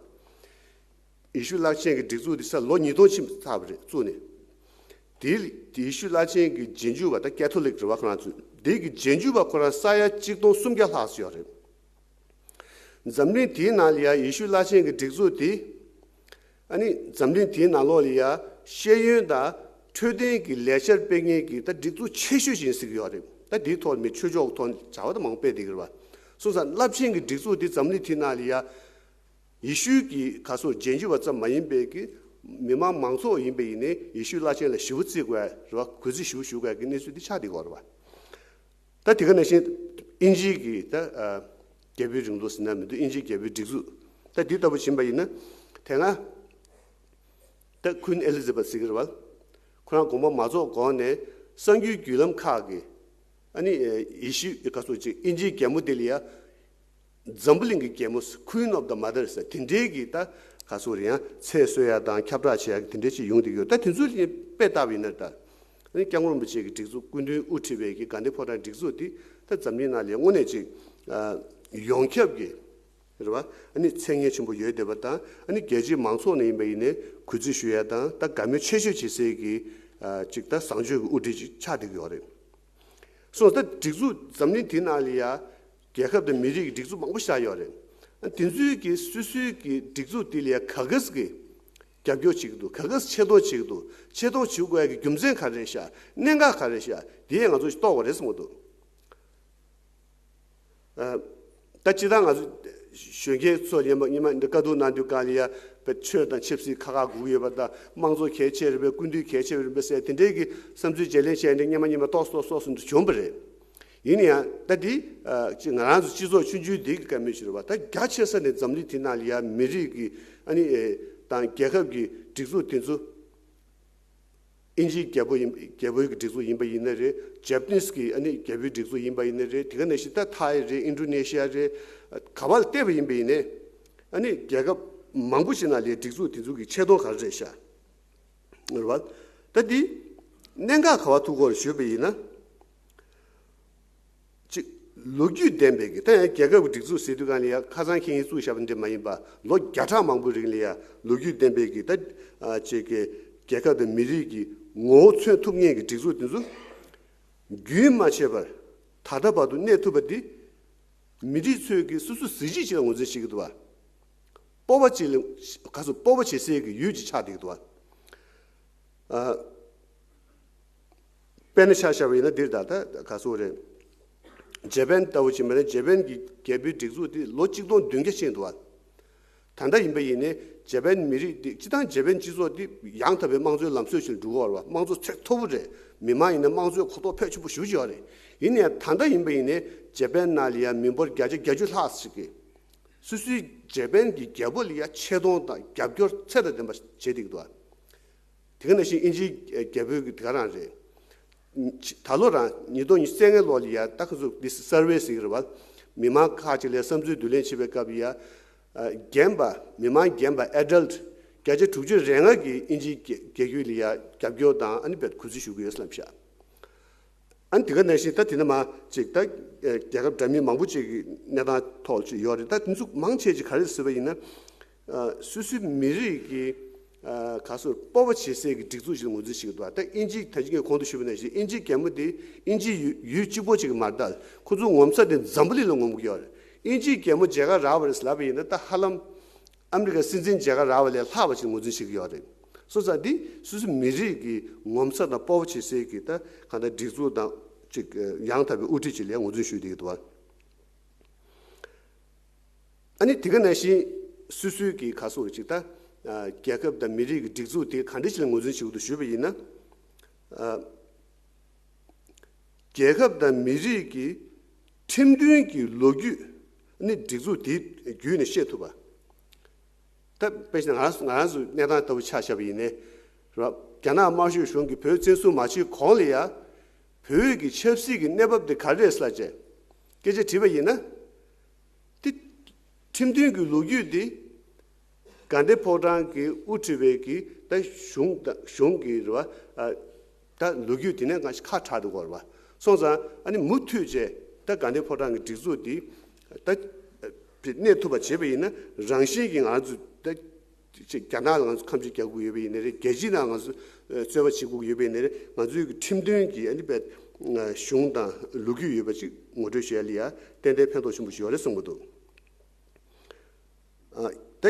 ཡེ་ཤུ་བླ་ཆེན་གྱི་སྒྲིག་འཛུགས་འདི་ས་ལོ་ཉིས་སྟོང་ཕྱིན་ཚར་བ་རེད་བཙུགས་ནས། དེའི་ཡེ་ཤུ་བླ་ཆེན་གྱི་རྗེས་འཇུག་པ་ད་ཀེ་ཐོ་ལིག་རེད་བ་ཁོ་རང་ཚོ། དེ་གི་རྗེས་འཇུག་པ་ཁོ་རང་ས་ཡ་གཅིག་སྟོང་སུམ་བརྒྱ་ལྷག་ཙམ་ཡོད་རེད། འཛམ་གླིང་དེའི་ནང་ལ་ཡ་ཡེ་ཤུ་བླ་ཆེན་གྱི་སྒྲིག་འཛུགས་དེ། ཨ་ནི་འཛམ་གླིང་དེའི་ནང་ལོགས་ལ་ཡ་ཤེས་ཡོན་དང་འཕྲོད་བསྟེན་གྱི་ལས་འཆར་སྤེལ་མཁན་གྱི་ད་སྒྲིག་འཛུགས་ཆེ་ཤོས་ཤིག་ཟེར་གྱི་ཡོད་རེད། ད་དེའི་ཐོག་མི་ཆོས་ཕྱོགས་ཐོག་བྱ་བ་ད་མང་པོ་སྤེལ་བསྡད་ཀྱི་རེད་བ། སོང་ཙང་རླབས་ཆེན་གྱི་སྒྲིག་འཛུགས་དེ་འཛམ་གླིང་དེའི་ནང་ལ་ཡ། ཡེ་ཤུའི་གི་ག་སོ་རྗེས་འཇུག་པ་ཙམ་མ་ཡིན་པའི་གི་མི་མང་མང་ཚོགས་ཡིན་པ་ཡིན་ནའི་ཡེ་ཤུའི་བླ་ཆེན་ལ་ཞེ་པོ་བརྩི་དགོས་རེད་བ། གུས་བརྩི་ཞེ་པོ་ཞུ་དགོས་གི་གནས་ཚུལ་འདི་ཆགས་བསྡད་ཀྱི་ཡོད་རེད་བ། ད་དེ་ག་ནང་བཞིན་དབྱིན་ཇིའི་གི་ད་ཨ། རྒྱལ་པོའི་རིང་ལུགས་ཟེར་ན་མི་འདུག་དབྱིན་ཇིའི་རྒྱལ་པོའི་སྒྲིག་འཛུགས། ད་འདི་ལྟ་བུ་ཕྱིན་པ་ཡིན་ན། དེ་སྔ་ད་Queen Elizabeth ཟེར་གྱི་རེད་བ། ཁོ་རང་དགོངས་པ་མ་རྫོགས་གོང་ནས་གསར་འགྱུར་བརྒྱུད་ལམ་ཁག་གི་ཨ་ནི་ཡེ་ཤུ་ག་སོ་ཅིག་དབྱིན་ཇིའི་རྒྱལ་མོ་དེ་ལ་ཡ། འཛམ་བུ་གླིང་གི་རྒྱལ་མོ། Queen of the Mothers དེ་འདྲའི་གི་ད་ག་སོ་རེད། ཡང་ཚད་གསོལ་ཡ་དང་ཁྱབ་བསྒྲགས་བྱེད་ཡ་གི་དེ་འདྲའི་ཅིག་ཡོང་བསྡད་ཡོད། ད་དེ་ཚོའི་དཔེ་བལྟས་པ་ཡིན་ན། ད་ཨ་ནི་སྐྱབས་མགོན་རིན་པོ་ཆེ་གི་སྒྲིག་འཛུགས་སྐུ་མདུན་དབུ་ཁྲིད་པའི་གི་དགའ་ལྡན་ཕོ་བྲང་སྒྲིག་འཛུགས་དེ་ད་འཛམ་གླིང་ནང་ལ་དངོས་གནས་ཅིག་ཨ། ཡོངས་ཁྱབ་ཀྱི་རེད་བ། ཨ་ནི་མཚན་སྙན་ཆེན་པོ་ཡོད་བསྡད་པ་དང་། ཨ་ནི་རྒྱལ་སྤྱིའི་མང་ཚོགས་ནས་ཡིན་པ་ཡིན་ནའི་གུས་བརྩི་ཞུ་ཡ་དང་ད་དགའ་མོས་ཆེ་ཤོས་བྱེད་སའི་གི་ཨ། ཅིག་ད་བཟང་སྤྱོད་ཀྱི་དབུ་ཁྲིད་ཅིག་ཆགས་བསྡད་ཀྱི་ཡོད་རེད། སོང་ཙང་ད་སྒྲིག་འཛུགས་འཛམ་གླིང་དེའི་ནང་ལ་ཡ་རྒྱལ་ཁབ་དང་མི་རིགས་ཀྱི་སྒྲིག་འཛུགས་མང་པོ་ཞིག་ཡོད་རེད། དེ་ཚོའི་གི་སོ་སོའི་གི་སྒྲིག་འཛུགས་དེ་ལ་ཡ་ག་གས་གི་རྒྱབ་སྐྱོར་བྱེད་ཀྱི་འདུག་ག་གས་ཆེ་མཐོང་བྱེད་ཀྱི་འདུག་ཆེ་མཐོང་བྱེད་དགོས་ཡ་གི་རྒྱུ་མཚན་ག་རེ་རེད་ཤག་གནད་འགག་ག་རེ་རེད་ཤག་དེ་ཡང་ང་ཚོ་ཞིག་རྟོགས་དགོས་རེད་བསམ་གྱི་འདུག་ཨ། ད་སྤྱིར་བཏང་ང་ཚོ་གཞོན་སྐྱེས་ཚོ་ཉི་མ་ཉི་མ་འདི་དཀའ་སྡུག་གནང་དུས་སྒང་ལ་ཡ་བའི་ཆོས་དང་ཆབ་སྲིད་ཁག་ཁག་སྒུག་ཡོད་པ་དང་། དམངས་གཙོ་གལ་ཆེ་རེད་པས། སྐུ་མདུན་གལ་ཆེ་རེད་པས་ཟེར་དེ་འདྲའི་གི་བསམ་ཚུལ་བརྗེ་ལེན་བྱས་ནས་ཉི་མ་ཉི་མ་ཏོག་ཙམ་ཏོག་ཙམ་ཏོག་ཙམ་དུ་བྱུང་བ་རེད། ཡིན་ན་ཡང་ད་འདི་ཨ། ཅིག་ང་རང་ཚོ་སྤྱི་ཚོགས་ཆུང་ཆུང་འདི་གི་བཀའ་མོལ་ཞིག་རེད་བ། ད་རྒྱ་ཆེ་ས་ནས་འཛམ་གླིང་དེ་ནང་ལ་ཡ་མི་རིགས་ཀྱི་ཨ་ནི་ཨེ། དང་རྒྱལ་ཁབ་ཀྱི་སྒྲིག་འཛུགས་དེ་ཚོ། དབྱིན་ཇིའི་རྒྱལ་པོ་ཡིན། རྒྱལ་པོའི་གི་སྒྲིག་འཛུགས་ཡིན་པ་ཡིན་ན་རེད། ཇེ་པ་ནིས་ཀྱི་ཨ་ནི་རྒྱལ་པོའི་སྒྲིག་འཛུགས་ཡིན་པ་ཡིན་ན་རེད། དེ་ག་ནང་བཞིན་ད་ཐའི་རེད། ཨིན་ཌོ་ནེ་ཤི་ཡ་རེད། ག་བ་ལ་བལྟས་པ་ཡིན་པ་ཡིན་ནའི་ཨ་ནི་རྒྱལ་ཁབ་མང་པོ་ཞིག་ནང་ལ་སྒྲིག་འཛུགས་དེ་ཚོ་གི་ཆེ་མཐོང་ག་རེ་རེད་ཤག་རེད་བ། ད་འདི་གནད་འགག་ག་བ་ཐུག་གོ་རེད་ཞུས་པ་ཡིན་ན། གཅིག་ལོ་རྒྱུས་ལྡན་པའི་གི། ད་ཡང་རྒྱལ་ཁབ་ཀྱི་སྒྲིག་འཛུགས་ཟེར་དུས་སྒང་ལ་ཡ་ཁ་སང་ཁེ་ཉིན་བཙུགས་བཞག་པ་འདྲ་མ་ཡིན་པ། ལོ་བརྒྱ་ཕྲག་མང་པོའི་རིང་ལ་ཡ་ལོ་རྒྱུས་ལྡན་པའི་གི། ད་ཨ། ཅིག་གི་རྒྱལ་ཁབ་དང་མི་རིགས་ཀྱི་ངོ་བོ་མཚོན་ཐུབ་མཁན་གྱི་སྒྲིག་འཛུགས་དེ་ཚོ་རྒྱུན་མ་ཆད་པར་ད་ལྟ་བར་དུ་གནས་ཐུབ་པ་འདི་མི་རིགས་ཚོས་ཀྱི་སོ་སོའི་གཟི་བརྗིད་ཅིག་ལ་ངོས་འཛིན་བྱེད་ཀྱི་འདུག་བ། སྤོབས་པ་ཅིག་ལ། ག་ཚོད་སྤོབས་པ་བྱེད་སའི་གི་ཡུལ་ཅིག་ཆགས་བསྡད་ཀྱི་འདུག་བ། ཨ། དཔེར་ན་ཆ་བཞག་པ་ཡིན་ན་འདིར་ད་ལྟ་ག་སོ་རེད། ཇེ་པན་ལྟ་བུ་ཕྱིན་པ་ན་ཇེ་པན་གྱི་རྒྱལ་པོའི་སྒྲིག་འཛུགས་དེ་ལོ་གཅིག་སྟོང་བདུན་བརྒྱ་ཕྱིན་འདུག་བ། ད་ལྟ་ཡིན་པ་ཡིན་ནའི་ཇེ་པན་མི་རིགས་དེ། སྤྱིར་བཏང་ཇེ་པན་སྤྱི་ཚོགས་དེ་ཡང་དག་པའི་དམངས་གཙོའི་ལམ་སྲོལ་ཞིག་འགྲོ་གི་ཡོད་རེད་བ། དམངས་གཙོ་ཚད་མཐོ་པོ་རེད། མི་མང་ཡིན་ན་དམངས་གཙོའི་གོ་རྟོགས་ཕལ་ཆེན་པོ་ཞེ་པོ་ཅིག་ཡོད་རེད། ཡིན་ནའི་ད་ལྟ་ཡིན་པ་ཡིན་ནའི་ཇེ་པན་ནང་ལ་ཡ་མི་འབོར་བརྒྱ་ཆ་བརྒྱད་ཅུ་ལྷག་ཞིག་གིས་སོ་སོའི་ཇེ་པན་གྱི་རྒྱལ་པོ་ལ་ཡ་ཆེ་མཐོང་དང་རྒྱབ་སྐྱོར་ཚད་དང་ལྡན་པ་བྱེད་བསྡད་ཀྱི་འདུག་བ། དེ་ག་ནང་བཞིན་དབྱིན་ཇིའི་རྒྱལ་པོའི་གི་དེ་ག་རང་རེད། ད་ལོ་རང་ཉིས་སྟོང་ཉི་ཤུ་རྩ་ལྔའི་ལོ་ལ་ཡ་ད་ཁོ་ཚོ་འདི་སར་ཝེ་ཟེར་གྱི་རེད་བ། མི་མང་ཁག་ཅིག་ལ་བསམ་ཚུལ་བསྡུ་ལེན་བྱེད་པའི་སྐབས་ཡ། རྒན་པ། མི་མང་རྒན་པ་adult བརྒྱ་ཆ་དྲུག་ཅུ་རེ་ལྔ་གིས་དབྱིན་ཇིའི་རྒྱལ་རྒྱལ་ཁབ་ལ་ཡ་རྒྱབ་སྐྱོར་དང་ཨ་ནི་བེད་གུས་བརྩི་ཞུ་གི་ཡོད་ལབ་ཤག་ཨ་ནི་དེ་ག་ནང་བཞིན་ད་དེ་ནས་མ་ཅིག་ད་རྒྱལ་ཁབ་འདྲ་མིན་མང་པོ་ཅིག་གི་གནས་སྟངས་ཐོག་ཅིག་ཡོད་རེད། ད་དེ་ཚོ་མང་ཆེ་ཅིག་ག་རེ་ཟེར་བ་ཡིན་ན། སོ་སོའི་མི་རིགས་ཀྱི་ག་སོ་སྤོབས་པ་བྱེད་སའི་གི་སྒྲིག་འཛུགས་ཤིག་ངོས་འཛིན་བྱེད་ཀྱི་འདུག་ད་དབྱིན་ཇི་ད་ཅི་ངས་གོང་དུ་ཞུས་པ་ནང་བཞིན་དབྱིན་ཇིའི་རྒྱལ་མོ་དེ་དབྱིན་ཇིའི་ཡུལ་ཡུལ་གཅིག་པོ་ཅིག་གི་མ་རེད། ད་ཁོ་ཚོ་ངོ་མཚར་དེ་འཛམ་བུ་གླིང་ལ་ངོམ་གྱི་ཡོད་རེད། དབྱིན་ཇིའི་རྒྱལ་མོ་མཇལ་ཁ་རག་པ་རེད་ལབ་པ་ཡིན་ན་ད་ཧ་ལམ་ཨ་མི་རི་ཀ་སྲིད་འཛིན་མཇལ་ཁ་རག་པ་ལས་ལྷག་པ་ཅིག་ངོས་འཛིན་བྱེད་ཀྱི་ཡོད་རེད། སོང་ཙང་འདི་སོ་སོའི་མི་རིགས་ཀྱི་ངོ་མཚར་དང་སྤོབས་པ་བྱེད་སའི་གི་ད་གང་ལྟར་སྒྲིག་འཛུགས་དང་ཅིག་ཡང་དག་པའི་དབུ་ཁྲིད་ཅིག་ལ་ངོས་འཛིན་ཞུས་བསྡད་ཀྱི་འདུག་ཨ་ནི་དེ་ག་ནང་བཞིན་སོ་སོའི་གི་ག་སོགས་ཅིག་ད་རྒྱལ་ཁབ་དང་མི་རིགས་ཀྱི་སྒྲིག་འཛུགས་དེ་ག་འདྲ་ཞིག་ལ་ངོས་འཛིན་བྱེད་དགོས་འདུག་ཞུས་པ་ཡིན་ན། རྒྱལ་ཁབ་དང་མི་རིགས་ཀྱི་ཁྲིམས་མཐུན་གྱི་ལོ་རྒྱུས་ནི་སྒྲིག་འཛུགས་དེའི་བརྒྱུད་ནས་ཤེས་ཐུབ་པ། ད་དཔེ་བཞག་ན་ང་རང་ང་རང་ཚོའི་གནས་སྟངས་ལྟ་བུ་ཆ་བཞག་པ་ཡིན་ནའི། རེད་བ། རྒྱ་ནག་དམར་ཤོག་གཞུང་གིས་བོད་བཙན་བཟུང་མ་བྱས་གོང་ལ་ཡ། བོད་ཀྱི་ཆབ་སྲིད་ཀྱི་གནས་བབ་དེ་ག་རེ་རེད་ཟེར་ལབ་བྱས། སྐད་ཆ་དྲིས་པ་ཡིན་ན། དེ་ཁྲིམས་མཐུན་གྱི་ལོ་རྒྱུས་དེ། དགའ་ལྡན་ཕོ་བྲང་གིས་དབུ་ཁྲིད་པའི་གི་ད་གཞུང་ད་གཞུང་གི་རེད་བ། ད་ལོ་རྒྱུས་དེ་ནས་ང་ཞིག་ཁ་གྲག་འདུག་གོ་རེད་བ། སོང་ཙང་ཨ་ནི་མུ་མཐུད་བྱས་ད་དགའ་ལྡན་ཕོ་བྲང་གི་སྒྲིག་འཛུགས་དེ་ད་གནས་ཐུབ་པ་བྱེད་པ་ཡིན་ན་རང་བཞིན་གྱིས་ང་ཚོ་ད་ཅིག་རྒྱ་ནག་ལ་ང་ཚོ་ཁ་མཆུ་རྒྱག་དགོས་ཡོད་པ་ཡིན་ནའི་རེད། རྒྱལ་སྤྱིའི་ནང་ང་ཚོ་རྩོད་པ་བྱེད་དགོས་ཡོད་པ་ཡིན་ནའི་རེད། ང་ཚོའི་གི་ཁྲིམས་མཐུན་གྱི་ཨ་ནི་བས་གཞུང་དང་ལོ་རྒྱུས་ཡོད་པ་ཅིག་ངོ་སྤྲོད་བྱེད་ཡ་ལ་ཡ་ཏན་ཏན་ཕན་ཐོགས་ཆེན་པོ་ཞིག་ཡོད་རེད་བསམ་གྱི་འདུག་ཨ། ད་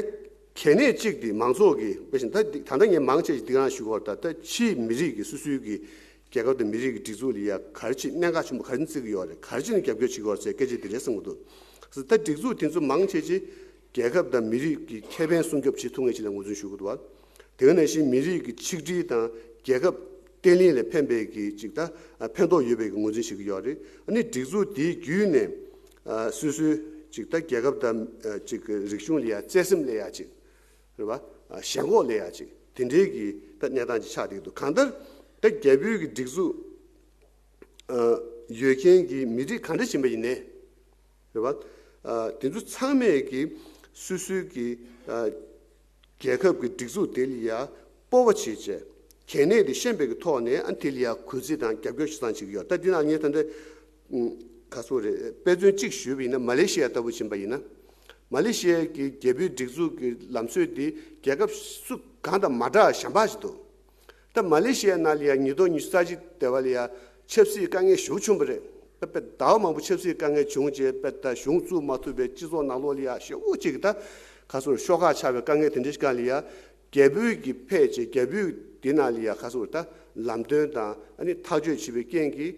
གལ་གནད་གཅིག་དེ་མང་ཚོགས་ཀྱི་དཔེ་བཞིན་ད་འདི་ད་ལྟ་ངས་མང་ཆེ་ཞིག་འདི་ག་རང་ཞུ་གི་ཡོད་རེད། ད་ད་ཕྱིའི་མི་རིགས་ཀྱི་སོ་སོའི་གི་རྒྱལ་ཁབ་དང་མི་རིགས་ཀྱི་སྒྲིག་འཛུགས་ལ་ཡ་ག་རེ་ཅིག་གནད་འགག་ཆེན་པོ་ག་རེ་བརྩི་གི་ཡོད་རེད། ག་རེ་ཅིག་ནས་རྒྱབ་སྐྱོར་བྱེད་ཀྱི་ཡོད་རེད་ཟེར་སྐད་ཆ་དེ་རེད་བསམ་གྱི་འདུག་ད་སྒྲིག་འཛུགས་དེ་ཚོ་མང་ཆེ་ཆེ་རྒྱལ་ཁབ་དང་མི་རིགས་ཀྱི་ཁེ་ཕན་སྲུང་སྐྱོབ་བྱེད་ཐུབ་མཁན་ཞིག་ལ་ངོས་འཛིན་ཞུ་གི་འདུག་བ། དེ་ག་ནང་བཞིན་མི་རིགས་ཀྱི་ཆིག་སྒྲིལ་དང་རྒྱལ་ཁབ་བརྟན་ལྷིང་ལ་ཕན་པའི་གི་ཅིག་ད་ཕན་ཐོགས་ཡོད་པའི་གི་ངོས་འཛིན་བྱེད་ཀྱི་ཡོད་རེད། ཨ་ནི་སྒྲིག་འཛུགས་དེའི་བརྒྱུད་ནས་སོ་སོའི་ཅིག་ད་རྒྱལ་ཁབ་དང་ཅིག་རིག་གཞུང་ལ་ཡ་བརྩེ་སེམས་སླེབས་ཡ་ཅིག་རེད་བ། ཞེན་ཁོག་སླེབས་ཡ་ཅིག་དེ་འདྲའི་གི་ད་གནས་སྟངས་ཅིག་ཆགས་བསྡད་ཀྱི་འདུག་གང་ལྟར་ད་རྒྱ་བོད་ཀྱི་སྒྲིག་འཛུགས་ཡོད་མཁན་གྱི་མི་རིགས་གང་འདྲ་ཞིག་ཡིན་པ་ཡིན་ནའི། རེད་བ། ཨ། དེ་ཚོ་ཚང་མས་ཀྱི་སོ་སོའི་གི་ཨ། རྒྱལ་ཁབ་ཀྱི་སྒྲིག་འཛུགས་དེ་ལ་ཡ་སྤོབས་པ་བྱེད་བྱས་གལ་གནད་དེ་ཤེས་པའི་གི་ཐོག་ནས་ཨ་དེ་ལ་ཡ་གུས་བརྩི་དང་རྒྱབ་སྐྱོར་ཆ་ཚང་བྱེད་ཀྱི་ཡོད། ད་འདི་ནང་ངས་ད་ལྟ་ག་སོ་རེད་དཔེ་མཚོན་གཅིག་ཞུས་པ་ཡིན་ན་མ་ལེ་ཤི་ཡ་ལྟ་བུ་ཕྱིན་པ་ཡིན་ན། མ་ལེ་ཤི་ཡའི་གི་རྒྱལ་པོའི་སྒྲིག་འཛུགས་ཀྱི་ལམ་སྲོལ་དེ་རྒྱལ་ཁབ་སུ་གང་དང་མ་འདྲ་གཞན་པ་ཞིག་འདུག་ད་མ་ལེ་ཤི་ཡའི་ནང་ལ་ཡང་ཉིས་སྟོང་ཉི་ཤུ་རྩ་གཅིག་དེ་བ་ལ་ཡང་ཆབ་སྲིད་དཀའ་ངལ་ཞེ་པོ་བྱུང་བ་རེད། དཔེ་ཟླ་བ་མང་པོ་ཆབ་སྲིད་དཀའ་ངལ་བྱུང་རྗེས་དཔེ་ད་གཞུང་བཙུགས་མ་ཐུབ་པའི་སྤྱི་ཚོགས་ནང་ལོགས་ལ་ཡང་ཞེ་པོ་ཅིག་ད་ག་ཚོད་ཤོག་ཁག་ཆགས་པའི་དཀའ་ངལ་དེ་འདྲ་ཞིག་སྒང་ལ་ཡང་རྒྱལ་པོའི་གི་ཕེབས་བྱས་རྒྱལ་པོའི་དེ་ནང་ལ་ཡང་ག་ཚོད་ད་ལམ་སྟོན་དང་ཨ་ནི་ཐག་གཅོད་བྱས་པའི་རྐྱེན་གྱིས་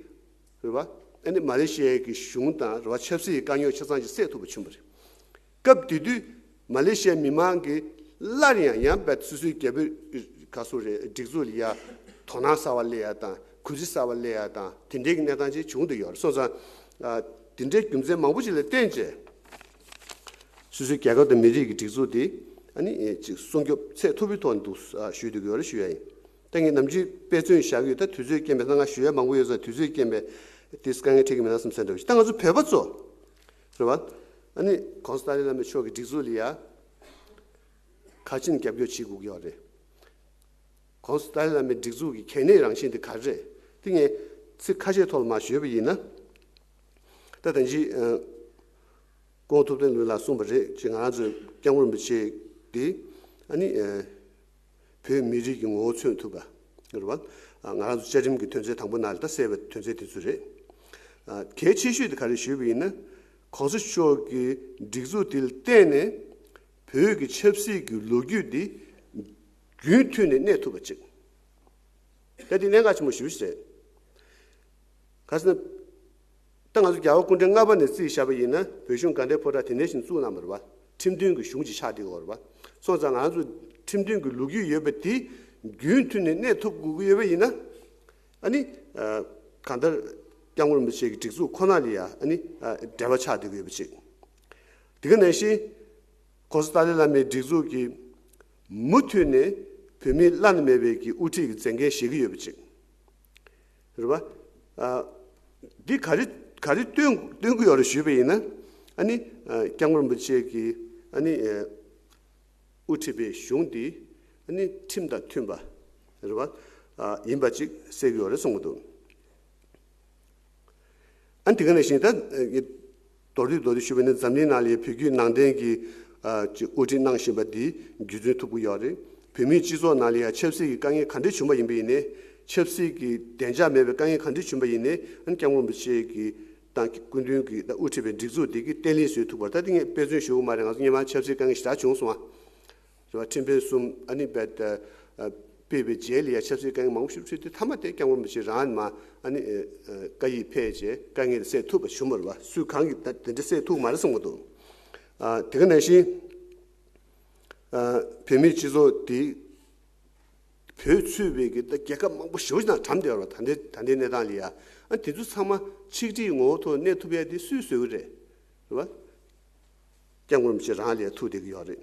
རེད་བ། ཨ་ནི་མ་ལེ་ཤི་ཡའི་གི་གཞུང་དང་རེད་བ་ཆབ་སྲིད་ཀྱི་དཀའ་རྙོག་ཆ་ཚང་ཞིག་སེལ་ཐུབ་པ་བྱུང་བ་རེད། སྐབས་དེ་དུས་མ་ལེ་ཤི་ཡའི་མི་མང་གིས་སླར་ཡང་ཡང་བས་སོ་སོའི་རྒྱལ་པོའི་ག་སོ་རེད་སྒྲིག་འཛུགས་ལ་ཡ་དོ་སྣང་གསར་བ་སླེབས་ཡ་དང་གུས་བརྩི་གསར་བ་སླེབས་ཡ་དང་དེ་འདྲའི་གི་གནས་སྟངས་ཅིག་བྱུང་བསྡད་ཡོད་རེད། སོང་ཙང་ཨ། དེ་འདྲའི་རྒྱུ་མཚན་མང་པོ་ཞིག་ལ་བརྟེན་བྱས་སོ་སོའི་རྒྱལ་ཁབ་དང་མི་རིགས་ཀྱི་སྒྲིག་འཛུགས་དེ་ཨ་ནི་ཅིག་སྲུང་སྐྱོབ་ཚད་མཐོ་པོའི་ཐོག་ནས་འདུག་ཞུས་བསྡད་ཀྱི་ཡོད་རེད་ཞུ་ཡ་ཡིན། ད་ངས་ནམ་རྒྱུན་དཔེ་མཚོན་བཞག་གི་ཡོད། ད་དུས་ཚོད་རྐྱེན་པས་ད་ང་ཞུ་ཡ་མང་པོ་ཡོད་ཙང་དུས་ཚོད་རྐྱེན་པས་དེ་དཀའ་ངལ་འཕྲད་ཀྱི་མེད་ན་བསམ་ས་འདྲ་བ་ཞིག་ད་ང་ཚོ་བོད་པ་ཚོ་རེད་བ། ཨ་ནི་༸གོང་ས་ཏཱ་ལའི་བླ་མ་མཆོག་གི་སྒྲིག་འཛུགས་ལ་ཡ་ག་ཅིན་རྒྱབ་སྐྱོར་བྱེད་དགོས་ཀྱི་ཡོད་རེད།༸གོང་ས་ཏཱ་ལའི་བླ་མའི་སྒྲིག་འཛུགས་ཀྱི་གལ་གནད་རང་བཞིན་དེ་ག་རེ་རེད། དེ་ངས་ཚིག་ཁ་ཤས་ཐོག་ལ་མར་ཞུས་པ་ཡིན་ན། ད་ད་ཅི་སྐུ་ངོ་ཐུབ་བསྟན་ལགས་གསུངས་པ་རེད། ཅེས་ང་རང་ཚོའི་སྐྱབས་མགོན་རིན་པོ་ཆེ་དེ་ཨ་ནི་བོད་མི་རིགས་ཀྱི་ངོ་བོ་མཚོན་ཐུབ་པ་རེད་བ། ང་རང་ཚོ་བཅའ་ཁྲིམས་ཀྱི་དོན་ཚན་དང་པོ་ནང་ལ་ད་གསལ་བའི་དོན་ཚན་དེ་ཚོ་རེད། གལ་ཆེ་ཤོས་དེ་ག་རེ་ཞུས་པ་ཡིན་ན་༸གོང་ས་མཆོག་གི་སྒྲིག་འཛུགས་དེ་ལ་བརྟེན་ནས་བོད་ཀྱི་ཆབ་སྲིད་ཀྱི་ལོ་རྒྱུས་དེ་རྒྱུན་མཐུད་ནས་གནས་ཐུབ་པ་ཅིག་ད་དེ་གནད་འགག་ཆེན་པོ་ཞེ་པོ་ཞིག་རེད། ག་ཟེར་ན། ད་ང་ཚོ་རྒྱལ་བ་སྐུ་ཕྲེང་ལྔ་པ་ནས་བརྩིས་བཞག་པ་ཡིན་ན་བོད་གཞུང་དགའ་ལྡན་ཕོ་བྲང་དེ་ནས་བཞིན་བཙུགས་གནང་བ་རེད་བ། ཁྲིམས་མཐུན་གྱི་གཞུང་ཅིག་ཆགས་བསྡད་ཡོད་རེད་བ། སོང་ཙང་ང་ཚོ་ཁྲིམས་མཐུན་གྱི་ལོ་རྒྱུས་ཡོད་པ་དེ་རྒྱུན་མཐུད་ནས་གནས་ཐུབ་དགོས་ཀྱི་ཡོད་པ་ཡིན་ན། ཨ་ནི། གང་ལྟར་༸སྐྱབས་མགོན་རིན་པོ་ཆེ་གི་སྒྲིག་འཛུགས་ཁོ་ན་ལ་ཡ་ཨ་ནི། འབྲེལ་བ་ཆགས་བསྡད་ཀྱི་ཡོད་པ་ཅིག་དེ་ག་ནང་བཞིན། ༸གོང་ས་ཏཱ་ལའི་བླ་མའི་སྒྲིག་འཛུགས་ཀྱིས་མུ་མཐུད་ནས་བོད་མིའི་བླ་ན་མེད་པའི་གི་དབུ་ཁྲིད་ཀྱི་མཛད་འགན་བཞེས་ཀྱི་ཡོད་པ་ཅིག་རེད་བ། ཨ། འདི་ག་རེ་ག་རེ་སྟོན་སྟོན་གྱི་ཡོད་རེད་ཞུས་པ་ཡིན་ན། ཨ་ནི་ཨ་སྐྱབས་མགོན་རིན་པོ་ཆེ་གིས་ཨ་ནི་ཨ་དབུ་ཁྲིད་པའི་གཞུང་འདི་ཨ་ནི་ཁྲིམས་དང་མཐུན་པ་རེད་བ། ཨ་ཡིན་པ་ཅིག་གསལ་གྱི་ཡོད་རེད་གསུང་གི་འདུག་ཨ་ནི་དེ་ག་ནང་བཞིན་ད་ཨ་མདོར་བསྡུས་མདོར་བསྡུས་ཞུས་པ་ཡིན་ན། འཛམ་གླིང་ནང་ལ་བོད་བརྒྱུད་ནང་བསྟན་གྱི་ཨ་ཅིག་དབུ་ཁྲིད་གནང་བཞིན་པ་འདི་རྒྱུ་མཚན་ཐུག་གི་ཡོད་རེད། བོད་མིའི་སྤྱི་ཚོགས་ནང་ལ་ཡང་ཆབ་སྲིད་ཀྱི་དཀའ་ངལ་ག་འདྲ་བྱུང་བ་ཡིན་པ་ཡིན་ནའི། ཆབ་སྲིད་ཀྱི་བདེ་འཇགས་མེད་པའི་དཀའ་ངལ་ག་འདྲ་བྱུང་བ་ཡིན་ནའི། ཨ་ནི་སྐྱབས་མགོན་རིན་པོ་ཆེ་གིས་དང་སྐུ་མདུན་གྱིས་ད་དབུ་ཁྲིད་པའི་སྒྲིག་འཛུགས་འདི་གིས་བརྟན་ལྷིང་བཟོས་ཐུབ་པ་རེད། ད་དེ་ངས་དཔེ་མཚོན་ཞུ་གི་མ་རེད། ང་ཚོ་སྔོན་མ་ཆབ་སྲིད་དཀའ་ངལ་ཞེ་དྲག་བྱུང་སོང་ཨ། རེད་བ། ཁྲིམས་དཔོན་གསུམ་ཨ་ནི་རྦད་དེ་ཨ་ཕུད་པའི་རྗེས་ལ་ཡང་ཆབ་སྲིད་དཀའ་ངལ་མང་པོ་ཞིག་འཕྲད་དུས། མཐའ་མ་དེ་སྐྱབས་མགོན་རིན་པོ་ཆེ་རང་ནས་མར་ཨ་ནི་ཨ་བཀའ་ཡིག་ཕེབས་བྱས་དཀའ་ངལ་དེ་སེལ་ཐུབ་པ་བྱུང་བ་རེད་བ། སུས་གང་གིས་ད་དེ་འདྲ་སེལ་ཐུབ་མ་རེད་གསུང་གི་འདུག་ཨ་དེ་ག་ནང་བཞིན་ཨ་བོད་མིའི་སྤྱི་ཚོགས་དེ་བོད་ཚུད་པའི་གི་ད་རྒྱལ་ཁབ་མང་པོ་ཞེ་པོ་ཅིག་ནང་གྲམ་བསྡད་ཡོད་རེད་བ། ད་ལྟའི་ད་ལྟའི་གནས་སྟངས་ལ་ཡ། ཨ་དེ་ཚོ་ཚང་མ་ཆིག་སྒྲིལ་ངོ་བོ་ཐོག་གནས་ཐུབ་ཡ་དེ་སུས་བཟོས་གི་རེད། རེད་བ། སྐྱབས་མགོན་རིན་པོ་ཆེ་རང་ལ་ཡ་ཐུག་བསྡད་ཀྱི་ཡོད་རེད།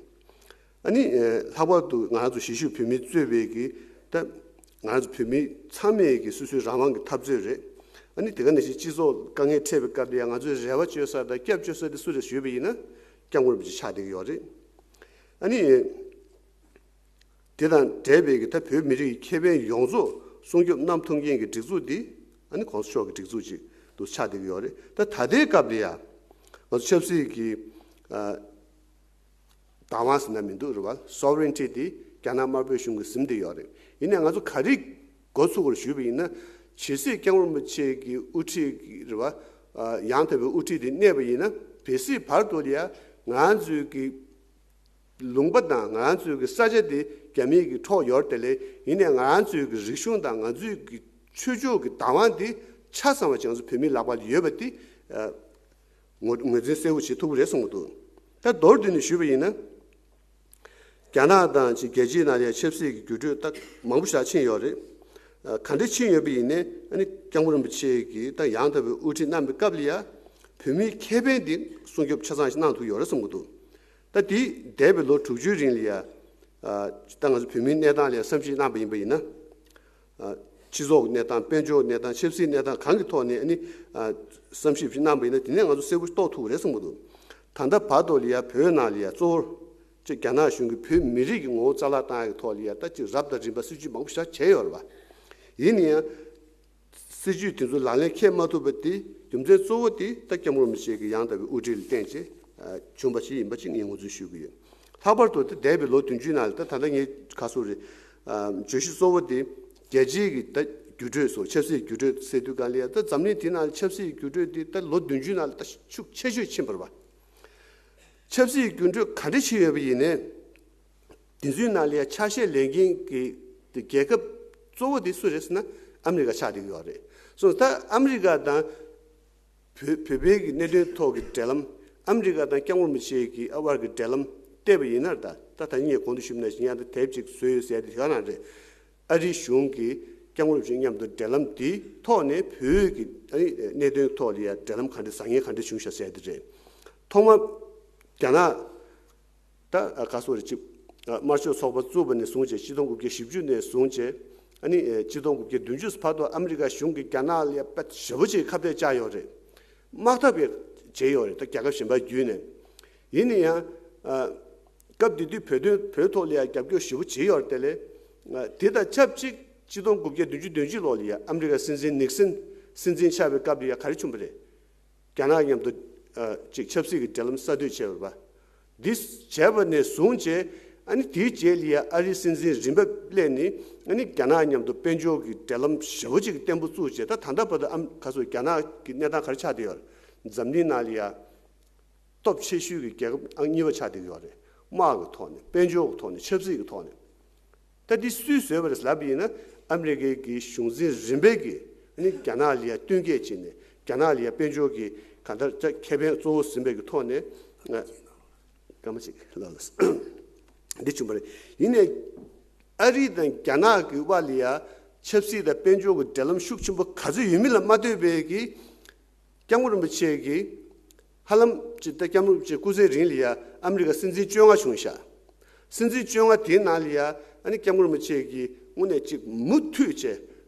ཨ་ནི་ཨ་ལྷག་པར་དུ་ང་རང་ཚོ་གཞིས་བཞུགས་བོད་མི་གཙོས་པའི་གི་ད་ང་རང་ཚོ་བོད་མི་ཚང་མས་གི་སོ་སོའི་རང་དབང་གི་འཐབ་རྩོད་རེད། ཨ་ནི་དེ་ག་ནང་བཞིན་སྤྱི་ཚོགས་དཀའ་ངལ་འཕྲད་པའི་སྐབས་ལ་ཡ་ང་ཚོའི་རེ་བ་བཅོལ་ས་དང་སྐྱབས་བཅོལ་ས་དེ་སུ་རེད་ཞུས་པ་ཡིན་ན། སྐྱབས་མགོན་རིན་པོ་ཆེ་ཆགས་བསྡད་ཀྱི་ཡོད་རེད། ཨ་ནི་དེ་དང་འབྲེལ་བའི་གི་ད་བོད་མི་རིགས་ཀྱི་ཁེ་ཕན་ཡོངས་རྫོགས་སྲུང་སྐྱོབ་གནང་ཐུབ་མཁན་གྱི་སྒྲིག་འཛུགས་འདི་ཨ་ནི་གོང་ས་མཆོག་གི་སྒྲིག་འཛུགས་ཅིག་ཏུ་ཆགས་བསྡད་ཀྱི་ཡོད་རེད། ད་ད་ལྟའི་སྐབས་ལ་ཡ་ང་ཚོ་ཆབ་སྲིད་ཀྱི་ཨ་བདག་དབང་ཟེར་ན་མི་འདུག་རེད་བ། སོ་ཝེ་རེན་ཊི་དེ་རྒྱ་ནག་དམར་པོའི་གཞུང་གིས་ཟིན་བསྡད་ཡོད་རེད། ཡིན་ནའི་ང་ཚོ་ག་རེ་འགོ་ཚུགས་དགོས་རེད་ཞུས་པ་ཡིན་ན། ཇི་སྲིད་སྐྱབས་མགོན་རིན་པོ་ཆེ་གི་དབུ་ཁྲིད་ཀྱི་རེད་བ། ཨ་ཡང་དག་པའི་དབུ་ཁྲིད་དེ་གནས་པ་ཡིན་ན། དེ་སྲིད་བར་དུ་ལ་ཡ་ང་ཚོའི་གི་ལུང་པ་དང་ང་ཚོའི་གི་ས་ཆ་དེ་རྒྱ་མིའི་གི་འཕྲོག་ཡོད་རེད་དེ་ལས། ཡིན་ནའི་ང་ཚོའི་གི་རིག་གཞུང་དང་ང་ཚོའི་གི་ཆོས་ཕྱོགས་ཀྱི་བདག་དབང་དེ་ཆ་ཚང་བ་ཅིག་ང་ཚོ་བོད་མིའི་ལག་པ་ལ་ཡོད་པ་དེ་ཨ་ངོས་ངོས་འཛིན་གསལ་པོ་བྱེད་ཐུབ་ཀྱི་རེད་གསུང་གི་འདུག་ད་མདོར་བསྡུས་ནས་ཞུས་པ་ཡིན་ན། རྒྱ་ནག་དང་ཅིག་རྒྱལ་སྤྱིའི་ནང་ལ་ཡང་ཆབ་སྲིད་ཀྱི་འགྱུར་འགྲོས་ད་མང་པོ་ཞིག་ཕྱིན་ཡོད་རེད། ཨ་ག་འདྲ་ཕྱིན་ཡོད་པ་ཡིན་ནའི། ཨ་ནི་སྐྱབས་མགོན་རིན་པོ་ཆེ་གིས་ད་ཡང་དག་པའི་དབུ་ཁྲིད་གནང་བའི་སྐབས་ལ་ཡ་བོད་མིའི་ཁེ་ཕན་དེ་སྲུང་སྐྱོབ་ཆ་ཚང་ཞིག་གནང་ཐུབ་ཡོད་རེད་གསུང་གི་འདུག་ད་དེ་འདས་པའི་ལོ་དྲུག་ཅུའི་རིང་ལ་ཡ་ཨ་ད་ང་ཚོ་བོད་མིའི་གནས་སྟངས་ལ་ཡ་བསམ་གཞིག་གནང་བ་ཡིན་པ་ཡིན་ན། ཨ་སྤྱི་ཚོགས་ཀྱི་གནས་སྟངས། དཔལ་འབྱོར་གནས་སྟངས། ཆབ་སྲིད་གནས་སྟངས་གང་གི་ཐོག་ནས་ཨ་ནི་ཨ་བསམ་ཞིབ་ཅིག་གནང་བ་ཡིན་ན། དེ་ནས་ང་ཚོ་གསལ་པོ་རྟོགས་ཐུབ་ཀྱི་རེད་གསུང་གི་འདུག་ད་ལྟ་བར་དུ་ལ་ཡ་བོད་ནང་ལ་ཡ་གཙོ་བོར་ཅིག་རྒྱ་ནག་གཞུང་གིས་བོད་མི་རིགས་ཀྱི་ངོ་བོ་རྩ་བརླག་བཏང་ཡག་གི་ཐོག་ལ་ཡ་ད་ཅིག་རབ་དང་རིམ་པ་སྲིད་ཇུས་མང་པོ་ཞིག་བྱས་ཡོད་རེད་བ། ཡིན་ན་ཡང་སྲིད་ཇུས་དེ་ཚོ་ལག་ལེན་འཁེལ་མ་ཐུབ་པ་དེ་རྒྱུ་མཚན་གཙོ་བོ་དེ་ད་སྐྱབས་མགོན་རིན་པོ་ཆེ་གི་ཡང་དག་པའི་དབུ་ཁྲིད་ལ་བརྟེན་བྱས་ཨ་བྱུང་བ་ཞིག་ཡིན་པ་ཅིག་ངས་ངོས་འཛིན་ཞུ་གི་ཡོད། ལྷག་པར་དུ་ད་འདས་པའི་ལོ་བདུན་ཅུའི་ནང་ལ། ད་ད་ལྟ་ངས་ག་སོ་རེད། ཨ་བརྗོད་གཞི་གཙོ་བོ་དེ་རྒྱལ་སྤྱིའི་གི་ད་འགྱུར་འགྲོས་སོགས། ཆབ་སྲིད་འགྱུར་འགྲོས་ཟེར་དུས་གང་ལ་ཡ་ད་འཛམ་གླིང་དེ་ནང་ལ་ཆབ་སྲིད་འགྱུར་འགྲོས་དེ་ད་ལོ་བདུན་ཅུའི་ནང་ལ་ད་ཤུགས་ཆེ་ཤོས་ཕྱིན་པ་རེད་བ། ཆབ་སྲིད་འགྱུར་འགྲོས་ག་འདྲ་ཕྱིན་ཡོད་པ་ཡིན་ནའི། དེ་ཚོའི་ནང་ལ་ཡ་ཆ་ཤས་ལེན་མཁན་གྱི་རྒྱལ་ཁབ་གཙོ་བོ་དེ་སུ་རེད་ཟེར་ན་ཨ་མི་རི་ཀ་ཆགས་བསྡད་ཀྱི་ཡོད་རེད། སོང་ཙང་ད་ཨ་མི་རི་ཀ་དང་བོད་བོད་པའི་གི་གནད་དོན་ཐོག་གི་འབྲེལ་ལམ། ཨ་མི་རི་ཀ་དང་སྐྱབས་མགོན་རིན་པོ་ཆེ་གི་ཨ་དབར་གྱི་འབྲེལ་ལམ་བལྟས་པ་ཡིན་ན། ད་ད་ད་ངས་གོང་དུ་ཞུས་པ་ནང་བཞིན་ཡང་ད་དེབ་ཅིག་བཟོས་ཡོད་ཟེར་ཡ་དེ་ག་རང་རེད། ཨ་རིའི་གཞུང་གིས་སྐྱབས་མགོན་རིན་པོ་ཆེ་མཉམ་དུ་འབྲེལ་ལམ་དེའི་ཐོག་ནས་བོད་ཀྱི་ཨ་ནི་གནད་དོན་ཐོག་ལ་ཡ་འབྲེལ་ལམ་ག་འདྲ་བཟང་ངན་ག་འདྲ་བྱུང་ཤག་ཟེར་ཡ་དེ་རེད། ཐོག་མར་རྒྱ་ནག་ད་ག་སོ་རེ་གཅིག་དམར་ཤོག་ཚོགས་པ་བཙུགས་པ་ནས་བཟུང་བྱས། གཅིག་སྟོང་དགུ་བརྒྱ་བཞི་བཅུ་ནས་བཟུང་བྱས། ཨ་ནི་གཅིག་སྟོང་དགུ་བརྒྱ་བདུན་ཅུ་བར་དུ་ཨ་མི་རི་ཀ་གཞུང་གིས་རྒྱ་ནག་ལ་ཡ་དཔེ་ཞེ་པོ་ཅིག་ཁ་གཏད་བཅག་ཡོད་རེད། དམག་འཐབ་ཡང་བྱས་ཡོད་རེད། ད་རྒྱལ་ཁབ་གཞན་པ་བརྒྱུད་ནས། ཡིན་ན་ཡང་ཨ་སྐབས་དེ་དུས་བོད་དོན་བོད་ཐོག་ལ་ཡ་རྒྱབ་སྐྱོར་ཞེ་པོ་བྱས་ཡོད་རེད། དེ་ལས་ཨ་དེ་དང་ཆབས་ཅིག་གཅིག་སྟོང་དགུ་བརྒྱ་བདུན་ཅུ་དོན་གཅིག་ལོ་ལ་ཡ་ཨ་མི་རི་ཀ་སྲིད་འཛིན་ནིག་སན་སྲིད་འཛིན་ཆགས་པའི་སྐབས་ལ་ཡ་ག་རེ་བྱུང་བ་རེད། རྒྱ་ནག་མཉམ་དུ་ཨ་ཅིག་ཆབ་སྲིད་ཀྱི་འབྲེལ་ལམ་གསར་གཏོད་བྱས་པ་རེད་པ། འདི་བྱས་པ་ནས་བཟུང་བྱས། ཨ་ནི་དེའི་རྗེས་ལ་ཡ་ཨ་རིའི་སྲིད་འཛིན་རིམ་པ་སླེབས་ནས། ཨ་ནི་རྒྱ་ནག་མཉམ་དུ་དཔལ་འབྱོར་གྱི་འབྲེལ་ལམ་ཞེ་པོ་ཅིག་བརྟན་པོ་བཙུགས་བྱས། ད་ད་ལྟ་བར་དུ་ཨ་ག་སོ་རྒྱ་ནག་གི་གནས་སྟངས་ག་རེ་ཆགས་བསྡད་ཡོད་རེད། འཛམ་གླིང་ནང་ལ་ཡ་སྟོབས་ཆེ་ཤོས་ཀྱི་རྒྱལ་ཁབ་ཨང་གཉིས་པ་ཆགས་བསྡད་ཡོད་རེད། དམག་གི་ཐོག་ནས། དཔལ་འབྱོར་གྱི་ཐོག་ནས། ཆབ་སྲིད་ཀྱི་ཐོག་ནས། ད་འདི་སུས་བཟོས་པ་རེད་ལབ་པ་ཡིན་ན། ཨ་མི་རི་ཀའི་གི་གཞུང་འཛིན་རིམ་པས་ཀྱིས་ནི་རྒྱ་ནག་ལ་ཡ་བསྟུན་མཁས་བྱས་ནས། རྒྱ་ནག་ལ་ཡ་དཔལ་འབྱོར་གྱི་གང་ལྟར་ཁེ་ཕན་གཙོ་བོ་ཟིན་པའི་གི་ཐོག་ནས། ཨ་སྐར་མ་གཅིག་ལ་ལ་འདི་བྱུང་བ་རེད། ཡིན་ནའི་ཨ་རི་དང་རྒྱ་ནག་གི་དབར་ལ་ཡ་ཆབ་སྲིད་དང་དཔལ་འབྱོར་གྱི་འབྲེལ་ལམ་ཤུགས་ཆེན་པོ་ག་ཚོད་ཡོད་མེད་ལ་མ་ལྟོས་པའི་གི། སྐྱབས་མགོན་རིན་པོ་ཆེ་གིས་ཧ་ལམ་ཅིག་ད་སྐྱབས་མགོན་རིན་པོ་ཆེ་སྐུ་ཚེ་རིང་ལ་ཡ་ཨ་མི་རི་ཀ་སྲིད་འཛིན་བཅོ་ལྔ་བྱུང་ཤག་སྲིད་འཛིན་བཅོ་ལྔ་དེའི་ནང་ལ་ཡ། ཨ་ནི་སྐྱབས་མགོན་རིན་པོ་ཆེ་གིས་དངོས་གནས་ཅིག་མུ་མཐུད་བྱས་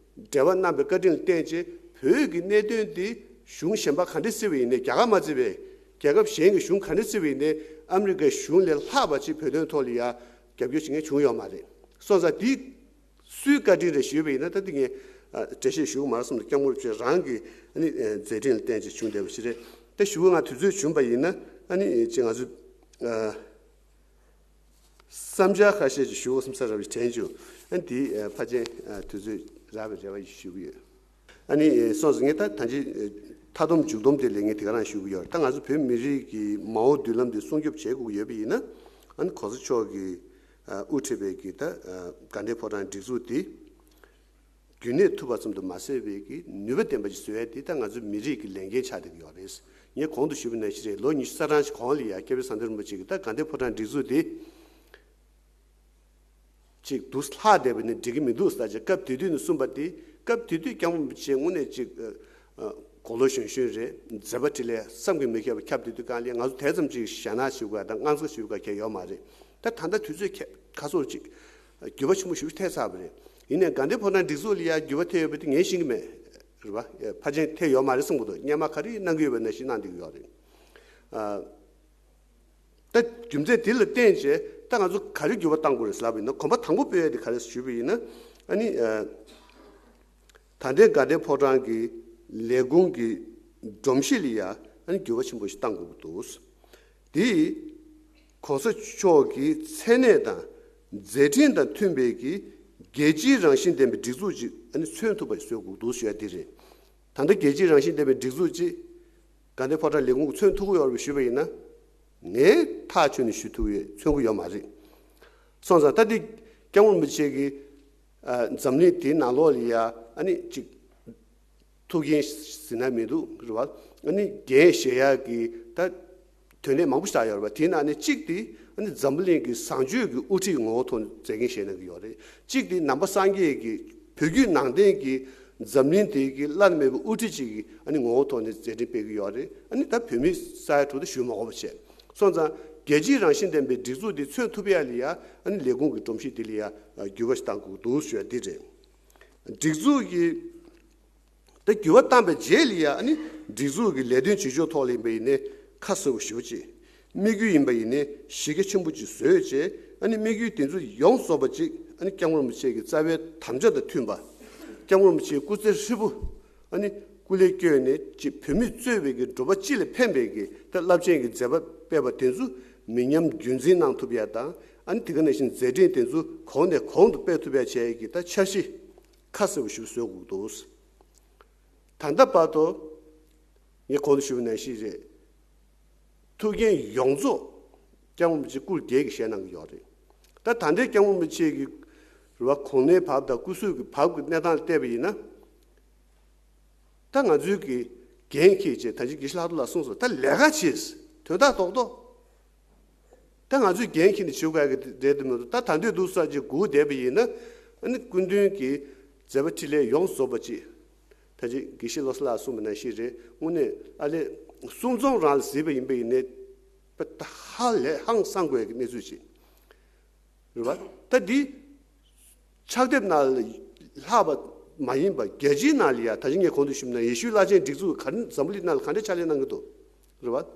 འབྲེལ་བ་གནང་པའི་བཀའ་དྲིན་ལ་བརྟེན་བྱས། བོད་ཀྱི་གནད་དོན་འདི་གཞུང་གཞན་པ་ག་འདྲ་བརྩི་བ་ཡིན་ནའི། རྒྱ་གར་མ་བརྩི་བའི་ རྒྱལ་ཁབ་གཞན་གྱི་གཞུང་ག་འདྲ་བརྩི་བ་ཡིན་ནའི་ཨ་མི་རི་ཀའི་གཞུང་ལས་ལྷག་པ་ཅིག་བོད་དོན་ཐོག་ལ་ཡ་རྒྱབ་སྐྱོར་བྱེད་མཁན་བྱུང་ཡོད་མ་རེད། སོང་ཙང་འདི་སུའི་བཀའ་དྲིན་རེད་ཞུས་པ་ཡིན་ན། ད་འདི་ངས་ཨ་འགྲེལ་བཤད་ཞུ་གི་མ་རེད་བསམ་སྟེ། སྐྱབས་མགོན་རིན་པོ་ཆེ་རང་གི་ཨ་ནི་ཨ་མཛད་འཕྲིན་ལ་བརྟེན་བྱས་བྱུང་བསྡད་པ་ཞིག་རེད། ད་ཞུ་གི། ང་དུས་ཚོད་བྱུང་བ་ཡིན་ན་ཨ་ནི་ཅིག་ང་ཚོ་ཨ་བསམ་འཆར་ཁ་ཤས་ཅིག་ཞུ་དགོས་བསམ་ས་རག་པ་ཞིག་དྲན་བྱུང་། ཨ་ནི་འདི་ཨ་ཕལ་ཆེར་ཨ་དུས་ཚོད་རག་པའི་རེ་བ་ཞུ་གི་ཡོད། ཨ་ནི་སོང་ཙང་ངས་ད་ད་ཅི་མཐའ་སྡོམ་མཇུག་སྡོམ་དེ་ལས་ངས་དེ་ག་རང་ཞུ་གི་ཡོད། ད་ང་ཚོ་བོད་མི་རིགས་ཀྱི་མ་འོངས་མདུན་ལམ་དེ་སྲུང་སྐྱོབ་བྱེད་དགོས་ཀྱི་ཡོད་པ་ཡིན་ན། ཨ་ནི་གོང་ས་མཆོག་གིས་ཨ་དབུ་ཁྲིད་པའི་གི་ད་ཨ་དགའ་ལྡན་ཕོ་བྲང་སྒྲིག་འཛུགས་དེ་རྒྱུན་གནས་ཐུབ་པ་ཙམ་དུ་མ་ཟད་པའི་གི་ནུས་པ་ལྡན་པ་ཞིག་བཟོ་ཡ་དེ་ད་ང་ཚོ་མི་རིགས་ཀྱི་ལས་འགན་ཆགས་བསྡད་ཀྱི་ཡོད་རེད། ངས་གོང་དུ་ཞུས་པ་ནང་བཞིན་རེད། ལོ་ཉི་ཤུ་རྩ་གྲངས་ཤིག་གོང་ལ་ཡ་སྐྱབས་རྗེ་ཟམ་གདོང་རིན་པོ་ཆེ་གིས་ད་དགའ་ལྡན་ཕོ་བྲང་སྒྲིག་འཛུགས་དེ་ཅིག་འདུག་ལྷག་བསྡད་པ་ནི་འགྲིག་གི་མི་འདུག་ཟེར་བྱས་སྐབས་དེ་དུས་ནས་གསུངས་པ་དེ། སྐབས་དེ་དུས་སྐྱབས་མགོན་རིན་པོ་ཆེ་དངོས་གནས་ཅིག་ཨ་ཨ་གོ་ལོ་གཞོན་གཞོན་རེད། མཛད་པ་འཕྲིན་ལས་བསམ་གྱིས་མི་ཁྱབ་པ་ཁྱབ། དེ་དུས་གང་ལ་ང་ཚོ་དེ་ཙམ་ཅིག་ཞེད་སྣང་ཞུ་དགོས་དང་དངངས་འཚབ་ཞུ་དགོས་གལ་ཡོད་མ་རེད། ད་ད་ལྟ་དུས་ཚོད་ཁ་སོར་ཅིག་འགྱུར་བ་ཆེན་པོ་ཞིག་ཐེབས་ཚར་བ་རེད། ཡིན་ནའི་དགའ་ལྡན་ཕོ་བྲང་སྒྲིག་འཛུགས་ལ་ཡ་འགྱུར་བ་ཐེབས་ཡོད་པ་དེ་ངས་ཤེས་ཀྱི་མེད། རེད་པ། ཕལ་ཆེར་ཐེབས་ཡོད་མ་རེད་བསམ་གྱི་འདུག་སྔོན་མ་ག་རེ་གནང་གི་ཡོད་པ་ནང་བཞིན་གནང་བསྡད་ཀྱི་ཡོད་རེད། ཨ། ད་རྒྱུ་མཚན་དེ་ལ་བརྟེན་བྱས་ད་ང་ཚོ་ག་རེ་འགྱུར་བ་གཏང་དགོས་རེད་ཟེར་ལབ་པ་ཡིན་ན། གོམ་པ་དང་པོ་སྤོས་ཡ་དེ་ག་རེ་ཞུས་པ་ཡིན་ན། ཨ་ནི་ཨ་ད་ལྟའི་དགའ་ལྡན་ཕོ་བྲང་གི་ལས་ཁུངས་ཀྱི་སྒྲོམ་གཞི་ལ་ཡ་ཨ་ནི་འགྱུར་བ་ཆེན་པོ་ཞིག་གཏང་དགོས་ཀྱི་འདུག་དེ་གོང་ས་མཆོག་གི་མཚན་གནས་དང་མཛད་འཕྲིན་དང་མཐུན་པའི་གི་རྒྱལ་སྤྱིའི་རང་བཞིན་ལྡན་པའི་སྒྲིག་འཛུགས་ཅིག་ཨ་ནི་མཚོན་ཐུབ་པ་ཞིག་བཟོ་དགོས་ཀྱི་འདུག་ཞུ་ཡ་དེ་རེད། ད་ལྟ་རྒྱལ་སྤྱིའི་རང་བཞིན་ལྡན་པའི་སྒྲིག་འཛུགས་ཅིག་དགའ་ལྡན་ཕོ་བྲང་ལས་ཁུངས་ཀྱིས་མཚོན་ཐུབ་ཀྱི་ཡོད་རེད་ཞུས་པ་ཡིན་ན། ངས་ཐག་ཆོད་ནས་ཞུ་ཐུབ་ཡོད། མཚོན་གྱི་ཡོད་མ་རེད། སོང་ཙང་ད་འདི་སྐྱབས་མགོན་རིན་པོ་ཆེ་གིས་ཨ་འཛམ་གླིང་འདིའི་ནང་ལོགས་ལ་ཡ་ཨ་ནི་ཅིག་ཐུགས་འགན་ཟེར་ན་མི་འདུག་རེད་བ། ཨ་ནི་འགན་བཞེས་ཡག་གི་ད་དོན་གནད་མང་པོ་ཞིག་ཡོད་རེད་བ། དེའི་ནང་ནས་གཅིག་དེ་ཨ་ནི་འཛམ་བུ་གླིང་གི་བཟང་སྤྱོད་ཀྱི་དབུ་ཁྲིད་ངོ་བོ་ཐོག་ནས་མཛད་འགན་བཞེས་གནང་གི་ཡོད་རེད། གཅིག་དེ་ནང་པ་སངས་རྒྱས་ཀྱི་བོད་བརྒྱུད་ནང་བསྟན་གྱི་འཛམ་གླིང་འདི་གི་བླ་ན་མེད་པའི་དབུ་ཁྲིད་ཅིག་གི་ཨ་ནི་ངོ་བོ་ཐོག་ནས་མཛད་འཕྲིན་སྤེལ་གྱི་ཡོད་རེད། ཨ་ནི་ད་བོད་མི་ས་ཡ་དྲུག་དེ་ཞུ་མ་དགོས་པ་བྱས། སོང་ཙང་རྒྱལ་སྤྱིའི་རང་བཞིན་ལྡན་པའི་སྒྲིག་འཛུགས་འདི་མཚོན་ཐུབ་ཡ་ལ་ཡ་ཨ་ནི་ལས་ཁུངས་ཀྱི་སྒྲོམ་གཞི་འདི་ལ་ཡ་འགྱུར་བ་ཞིག་གཏང་དགོས་འདུག་ཞུ་ཡ་འདི་རེད། སྒྲིག་འཛུགས་ཀྱི་ད་འགྱུར་བ་བཏང་པའི་རྗེས་ལ་ཡ་ཨ་ནི་སྒྲིག་འཛུགས་ཀྱི་ལས་དོན་བྱེད་ཕྱོགས་ཐོག་ལ་ཡིན་པ་ཡིན་ནའི་ཁ་གསལ་པོ་ཞེ་པོ་ཅིག་དམིགས་ཡུལ་ཡིན་པ་ཡིན་ནའི་གཞི་རྒྱ་ཆེན་པོ་ཅིག་བཟོས་བྱས། ཨ་ནི་དམིགས་ཡུལ་དེ་ཚོ་ཡོངས་རྫོགས་པ་ཅིག་ཨ་ནི་སྐྱབས་མགོན་རིན་པོ་ཆེ་གི་རྩ་བའི་དམ་བཅའ་དང་མཐུན་པ། སྐྱབས་མགོན་རིན་པོ་ཆེའི་སྐུ་ཚེ་ཧྲིལ་པོ་ཨ་ནི་སྐུ་ལས་བསྐྱོན་ནས་ཅིག་བོད་མིས་གཙོས་པའི་གི་འགྲོ་བ་སྤྱི་ལ་ཕན་པའི་གི་ད་རླབས་ཆེན་གྱི་མཛད་པ་སྤེལ་བ་དེ་ཚོ་མི་ཉམས་རྒྱུན་འཛིན་གནང་ཐུབ་ཡ་དང་། ཨ་ནི་དེ་ག་ནང་བཞིན་མཛད་འཕྲིན་དེ་ཚོ་གོང་ནས་གོང་དུ་སྤེལ་ཐུབ་ཡ་བྱས་ཀྱི་ད་འཆར་གཞི་ཁ་གསལ་པོ་ཞིག་བཟོ་དགོས་འདུག་ད་ལྟ་བར་དུ་ངས་གོང་དུ་ཞུས་པ་ནང་བཞིན་རེད། ཐུགས་འགན་ཡོངས་རྫོགས་སྐྱབས་མགོན་རིན་པོ་ཆེ་སྐུ་སྒེར་གྱིས་བཞེས་གནང་གི་ཡོད་རེད། ད་ད་ལྟའི་སྐྱབས་མགོན་རིན་པོ་ཆེ་གི་རེད་བ། གོ་གནས་བབ་དང་སྐུ་གཟུགས་ཀྱི་བབ་ཀྱི་གནས་སྟངས་ལ་བལྟས་པ་ཡིན་ན། ད་ང་ཚོའི་གི་འགན་འཁྱེར་བྱས། ད་ཅི་དགེ་བཤེས་ལྷག་རྡོར་ལགས་གསུངས་སོང་། ད་ལས་ཀ་བྱེད། དོན་དག་རྡོག་རྡོག་ད་ང་ཚོས་འགན་འཁྱེར་ནས་བྱེད་དགོས་ཀྱི་རེད་དེ་མི་འདུག་ད་ད་འདོད་འདུག་ས་ཅིག་སྒུག་བསྡད་པ་ཡིན་ན། ཨ་ནི་སྐུ་མདུན་གྱི་མཛད་པ་འཕྲིན་ལས་ཡོངས་རྫོགས་པ་ཅིག་ད་ཅི་དགེ་བཤེས་བློ་བཟང་ལགས་གསུངས་པ་ནང་བཞིན་རེད། དངོས་གནས་ཨ་ལས་གསུང་རྩོམ་རང་ལ་གཟིགས་པ་ཡིན་པ་ཡིན་ནའི་དཔེ་ད་ཧ་ལས་ཧང་སང་དགོས་ཀྱི་གནས་ཚུལ་ཅིག་རེད་བ། ད་འདི་ཕྱག་དེབ་ནང་ལ་ལྷག་པ་མ་ཡིན་པ་རྒྱལ་སྤྱིའི་ནང་ལ་ཡ། ད་ཅི་ངས་གོང་དུ་ཞུས་ན་ཡེ་ཤུའི་བླ་ཆེན་སྒྲིག་འཛུགས་ག་རེ་འཛམ་བུ་གླིང་ནང་ལ་ག་འདྲ་ཕྱག་ལས་གནང་གི་འདུག་རེད་བ།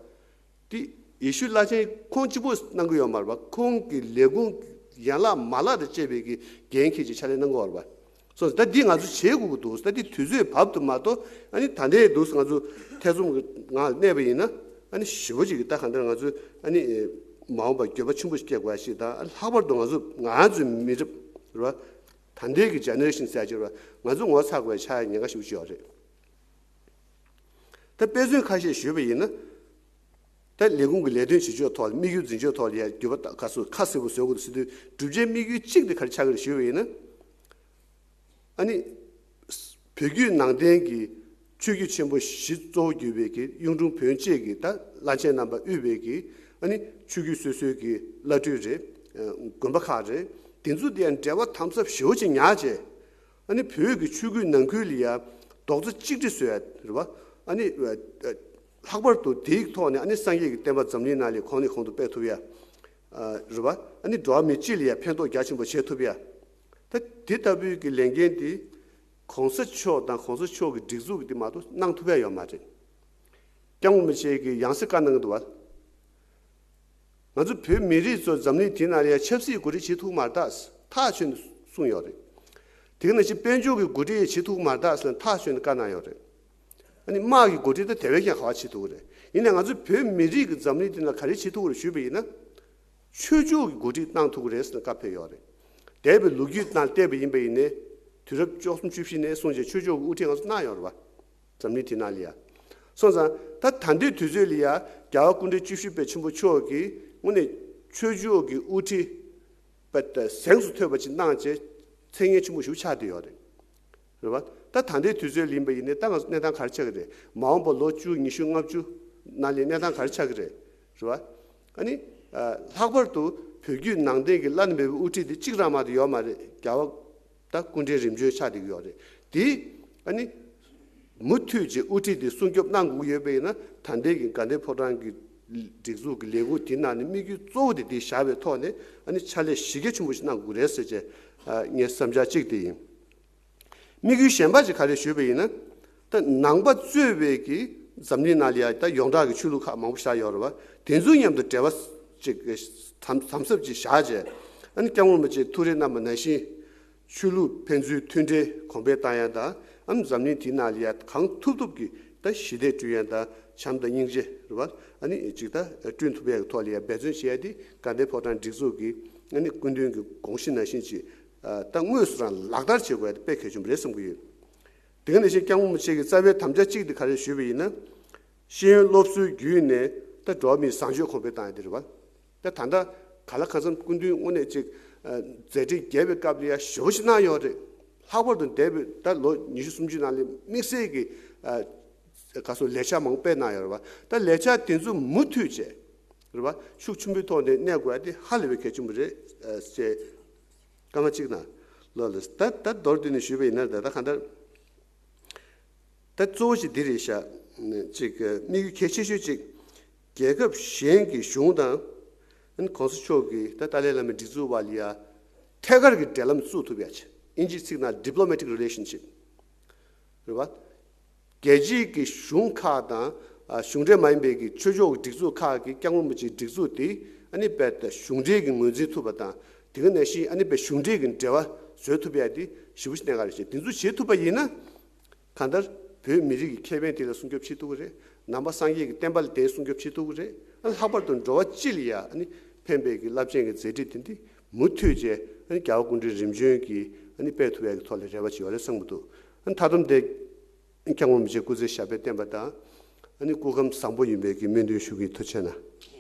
དེ་ཡེ་ཤུའི་བླ་ཆེན་ཁོང་གཅིག་པོས་གནང་གི་ཡོད་མ་རེད་པ། ཁོང་གི་ལས་ཁུངས་ཡན་ལག་མ་ལག་དང་བཅས་པའི་གི་འགན་འཁྱེར་གྱི་ཕྱག་ལས་གནང་གི་ཡོད་རེད་པ། སོ་ད་འདི་ང་ཚོ་བྱེད་དགོས་ཀྱི་འདུག་ད་འདི་དུས་ཚོད་བབ་ཏུ་མ་གཏོགས། ཨ་ནི་ད་ལྟའི་འདུག་ང་ཚོ་ཐེ་ཚོམ་གྱི་ངང་ལ་གནས་པ་ཡིན་ན། ཨ་ནི་ཞེ་པོ་ཅིག་གི་ད་གང་ལྟར་ང་ཚོ་ཨ་ནི་མ་འོངས་པར་འགྱོད་པ་ཆེན་པོ་ཞིག་སྐྱེ་དགོས་ཞིག་དང་། ཨ་ལྷག་པར་དུ་ང་ཚོ་ང་ཚོའི་མི་རབས་རེད་པ། ད་ལྟའི་གི་ཇེ་ནེ་རེ་ཤན་ཟེར་ཡ་ཅིག་རེད་པ། ང་ཚོ་ངོ་ཚ་དགོས་ཆགས་ཡ་ཉེན་ཁ་ཞེ་པོ་ཅིག་ཡོད་རེད། ད་དཔེ་མཚོན་ཁ་ཤས་ཞུས་པ་ཡིན་ན། ད་ལས་ཁུངས་ཀྱི་ལས་དོན་བྱེད་ཕྱོགས་ཐོག་ལ། དམིགས་ཡུལ་འཛིན་ཕྱོགས་ཐོག་ལ་ཡ་འགྱུར་བ་ག་ཚོད་ཁ་གསལ་པོ་བཟོ་དགོས་ཟེར་དུས། གྲུབ་ཆའི་དམིགས་ཡུལ་གཅིག་དེ་ག་རེ་ཆགས་ཀྱི་རེད་ཞུས་པ་ཡིན་ན། ཨ་ནི་བོད་བརྒྱུད་ནང་བསྟན་གྱི་ཆོས་བརྒྱུད་ཆེན་པོ་བཞི་གཙོ་བོ་གྱུར་པའི་གི་གཡུང་དྲུང་བོན་བཅས་ཀྱི་ད་བླ་ཆེན་རྣམ་པ་དབུས་པའི་གི་ཨ་ནི་ཆོས་བརྒྱུད་སོ་སོའི་གི་བླ་སྤྲུལ་རེད། དགོན་པ་ཁག་རེད། དེ་ཚོ་དེ་ཡང་འབྲེལ་བ་དམ་ཟབ་ཞེ་པོ་ཅིག་ཉར་བྱས། ཨ་ནི་བོད་ཀྱི་ཆོས་བརྒྱུད་ནང་ཁུལ་ལ་ཡ་རྡོག་རྩ་གཅིག་སྒྲིལ་བཟོ་ཡ་རེད་པ། ཨ་ནི་ལྷག་པར་དུ་དེའི་ཐོག་ནས་ཨ་ནི་སངས་རྒྱས་ཀྱི་བསྟན་པ་འཛམ་གླིང་ནང་ལ་གོང་ནས་གོང་དུ་སྤེལ་ཐུབ་ཡ་རེད་པ། ཨ་ནི་འགྲོ་བ་མི་སྤྱི་ལ་ཡ་ཕན་ཐོགས་རྒྱ་ཆེན་པོ་བྱེད་ཐུབ་ཡ། ད་དེ་ལྟ་བུའི་གི་ལས་འགན་དེ་གོང་ས་མཆོག་དང་གོང་ས་མཆོག་གི་སྒྲིག་འཛུགས་ཀྱི་དེ་མ་གཏོགས་གནང་ཐུབ་ཡ་ཡོད་མ་རེད། སྐྱབས་མགོན་རིན་པོ་ཆེ་གིས་ཡང་སེ་བཀའ་གནང་གི་འདུག་བ། ང་ཚོ་བོད་མི་རིགས་ཚོ་འཛམ་གླིང་དེ་ནང་ལ་ཡང་ཆབ་སྲིད་འགོ་ཁྲིད་བྱེད་ཐུབ་མ་རེད་ད། ཐག་ཆོད་ནས་གསུངས་ཡོད་རེད། དེ་ག་ནང་བཞིན་དཔལ་འབྱོར་གྱི་འགོ་ཁྲིད་བྱེད་ཐུབ་མ་རེད་ད་ཟེར་ནས་ཐག་ཆོད་ནས་བཀའ་གནང་ཡོད་རེད། ཨ་ནི་དམག་གི་འགོ་ཁྲིད་ད་དེ་བས་ཀྱང་ག་བ་བྱེད་ཐུབ་ཀྱི་རེད། ཡིན་ནའི་ང་ཚོ་བོད་མི་རིགས་ཀྱི་འཛམ་གླིང་འདི་ལ་ག་རེ་བྱེད་ཐུབ་ཀྱི་རེད་ཞུས་པ་ཡིན་ན། ཆོས་ཕྱོགས་ཀྱི་འགོ་ཁྲིད་གནང་ཐུབ་ཀྱི་རེད་ཟེར་ནས་བཀའ་ཕེབས་ཡོད་རེད། འདས་པའི་ལོ་རྒྱུས་ནང་བལྟས་པ་ཡིན་པ་ཡིན་ནའི། དུས་རབས་བཅུ་གསུམ་བཅུ་བཞི་ནས་བཟུང་བྱས་ཆོས་ཕྱོགས་ཀྱི་དབུ་ཁྲིད་ང་ཚོ་གནང་ཡོད་རེད་བ། འཛམ་གླིང་དེ་ནང་ལ་ཡ། སོང་ཙང་ད་ད་ལྟའི་དུས་ཚོད་ལ་ཡ་རྒྱལ་བ་སྐུ་ཕྲེང་བཅུ་བཞི་པ་ཆེན་པོ་མཆོག་གིས་དངོས་གནས་ཆོས་ཕྱོགས་ཀྱི་དབུ་ཁྲིད་པ་དེ་གཟེངས་སུ་ཐོན་པ་ཅིག་གནང་བྱས་མཚན་སྙན་ཆེན་པོ་ཞིག་ཆགས་བསྡད་ཡོད་རེད། རེད་བ། ད་ད་ལྟའི་དུས་ཚོད་ལ་ཡིན་པ་ཡིན་ནའི་ད་ང་ཚོ་གནས་སྟངས་ག་རེ་ཆགས་ཀྱི་རེད། མ་འོངས་པ་ལོ་བཅུ་ཉི་ཤུ་ལྔ་བཅུ་ནང་ལ་གནས་སྟངས་ག་རེ་ཆགས་ཀྱི་རེད། རེད་བ། ཨ་ནི། ཨ། ལྷག་པར་དུ་བོད་བརྒྱུད་ནང་བསྟན་གྱི་བླ་ན་མེད་པའི་དབུ་ཁྲིད་དེ་གཅིག་རང་མ་གཏོགས་ཡོད་མ་རེད། རྒྱལ་བ་ད་སྐུ་ཕྲེང་རིམ་བྱོན་ཆགས་བསྡད་ཀྱི་ཡོད་རེད་དེ། ཨ་ནི། མུ་མཐུད་ཀྱིས་དབུ་ཁྲིད་དེ་སྲུང་སྐྱོབ་གནང་དགོས་ཀྱི་ཡོད་པ་ཡིན་ན་ད་ལྟའི་གི་དགའ་ལྡན་ཕོ་བྲང་གི་སྒྲིག་འཛུགས་ཀྱི་ལས་ཁུངས་དེ་ནང་ནས་དམིགས་ཡུལ་གཙོ་བོ་དེ་དེ་བཞག་པའི་ཐོག་ནས་ཨ་ནི་ཕྱག་ལས་གཞི་རྒྱ་ཆེན་པོ་ཞིག་གནང་དགོས་རེད་ཟེར་བྱས། ཨ། ངའི་བསམ་འཆར་གཅིག་དེ་ཡིན། དམིགས་ཡུལ་གཞན་པ་ཅིག་ག་རེ་ཞུས་པ་ཡིན་ན། ད་ནང་པ་གཙོས་པའི་གི་འཛམ་གླིང་ནང་ལ་ཡ་ད་ཡོངས་གྲགས་ཀྱི་ཆོས་ལུགས་ཁག་མང་པོ་བཞག་ཡོད་རེད་བ། དེ་ཚོའི་མཉམ་དུ་འབྲེལ་བ་ཅིག་དམ་དམ་ཟབ་ཅིག་བཞག་བྱས། ཨ་ནི་སྐྱབས་མགོན་རིན་པོ་ཆེས་ཐུགས་རེ་གནང་བ་ནང་བཞིན། ཆོས་ལུགས་ཕན་ཚུན་མཐུན་འབྲེལ་གོང་འཕེལ་བཏང་ཡ་དང་། ཨ་ནི་འཛམ་གླིང་དེའི་ནང་ལ་ཡ་གང་ཐུབ་ཐུབ་ཀྱིས་ད་ཞི་བདེ་བསྐྲུན་ཡ་དང་བྱམས་དང་སྙིང་རྗེ་རེད་བ། ཨ་ནི་ཅིག་ད་བསྐྲུན་ཐུབ་ཡ་གི་ཐོག་ལ་ཡ་འབད་བརྩོན་བྱེད་ཡ་དེ་དགའ་ལྡན་ཕོ་བྲང་སྒྲིག་འཛུགས་ཀྱི་ཨ་ནི་སྐུ་མདུན་གྱི་དགོངས་གཞི་ནང་བཞིན་ཅིག་ད་དངོས་སུ་རང་ལག་བསྟར་བྱེད་དགོས་ཡ་དེ་དཔེ་གལ་ཆེན་པོ་རེད་བསམ་གྱི་ཡོད། དེ་ག་ནང་བཞིན་སྐྱབས་མགོན་རིན་པོ་ཆེ་གི་རྩ་བའི་དམ་བཅའ་གཅིག་དེ་ག་རེ་ཞུས་པ་ཡིན་ན། ཤེས་ཡོན་སློབ་གསོའི་བརྒྱུད་ནས་ད་འགྲོ་བ་མིའི་བཟང་སྤྱོད་གོང་འཕེལ་བཏང་ཡ་དེ་རེད་བ། ད་ད་ལྟ་ག་ལ་གང་འཚམ་སྐུ་མདུན་དངོས་གནས་ཅིག་ཨ། མཛད་འཕྲིན་རྒྱས་པའི་སྐབས་ལ་ཡ་ཞེ་པོ་ཞིག་གནང་ཡོད་རེད། ལྷག་པར་དུ་འདས་པའི་ད་ལོ་ཉི་ཤུ་སུམ་ཅུ་ནང་ལ་དམིགས་བསལ་གྱི་ཨ། ག་སོ་ལས་འཆར་མང་པོ་སྤེལ་གནང་ཡོད་རེད་བ། ད་ལས་འཆར་དེ་ཚོ་མུ་མཐུད་བྱས། རེད་བ། ཤུགས་ཆེན་པོའི་ཐོག་ནས་གནས་དགོས་ཡ་དེ་ཧ་ལས་པའི་གལ་ཆེན་པོ་རེད་ཨ། ཅེས། སྐར་མ་གཅིག་ནང་ལོ་ལ་ད་ད་མདོར་བསྡུས་ནས་ཞུས་པ་ཡིན་ན། ད་ད་གང་ལྟར་ད་གཙོ་བོ་ཞིག་འདི་རེད་ཤག་ཅིག་དམིགས་ཡུལ་གལ་ཆེ་ཤོས་ཅིག་རྒྱལ་ཁབ་གཞན་གྱི་གཞུང་དང་། ཨ་ནི་གོང་ས་མཆོག་གིས་ད་ཏཱ་ལའི་བླ་མའི་སྒྲིག་འཛུགས་བར་ལ་ཡ་ཐད་ཀར་གྱི་འབྲེལ་ལམ་བཙུགས་ཐུབ་ཡ་ཆེད། ཨིན་ཇིའི་ཚིག་ནང་diplomatic relationship རེད་བ། རྒྱལ་སྤྱིའི་གི་གཞུང་ཁག་དང་། ཨ། གཞུང་འབྲེལ་མ་ཡིན་པའི་གི་ཆོས་ཕྱོགས་ཀྱི་སྒྲིག་འཛུགས་ཁག་གིས་སྐྱབས་མགོན་རིན་པོ་ཆེའི་སྒྲིག་འཛུགས་དེ་ཨ་ནི་རྦད་དེ་གཞུང་འབྲེལ་གྱི་ངོས་འཛིན་ཐུབ་པ་དང་། དེ་ག་ནང་བཞིན་ཨ་ནི་རྦད་གཞུང་འབྲེལ་གྱི་འབྲེལ་བ་བཟོ་ཐུབ་ཡ་དེ་ཞེ་པོ་ཞིག་གནད་འགག་རེད་ཤག་དེ་ཚོ་བྱེད་ཐུབ་པ་ཡིན་ན། གང་ལྟར་བོད་མི་རིགས་ཀྱི་ཁེ་ཕན་དེ་ལ་སྲུང་སྐྱོབ་བྱེད་ཐུབ་ཀྱི་རེད། ནང་པ་སངས་རྒྱས་ཀྱི་བསྟན་པ་ལ་དེ་སྲུང་སྐྱོབ་བྱེད་ཐུབ་ཀྱི་རེད། ཨ་ནི་ལྷག་པར་དུ་འགྲོ་བ་སྤྱི་ལ་ཡ་ཨ་ནི་ཕན་པའི་གི་རླབས་ཆེན་གྱི་མཛད་འཕྲིན་དེ་འདི་མུ་མཐུད་བྱས་ཨ་ནི་རྒྱལ་བ་སྐུ་ཕྲེང་རིམ་བྱོན་གྱིས་ཨ་ནི་སྤེལ་ཐུབ་ཡ་གི་ཐོག་ལ་རེ་བ་བྱེད་ཡོད་རེད་བསམ་གྱི་འདུག་ཨ་ནི་མཐའ་སྡོམ་དེ། སྐྱབས་མགོན་རིན་པོ་ཆེ་སྐུ་ཚེ་ཞབས་པད་བརྟན་པ་དང་། ཨ་ནི་སྐུ་ཁམས་བཟང་པོ་ཡིན་པའི་གི་སྨོན་འདུན་ཞུ་གི་ཡིན། ཐུགས་རྗེ་གནང་།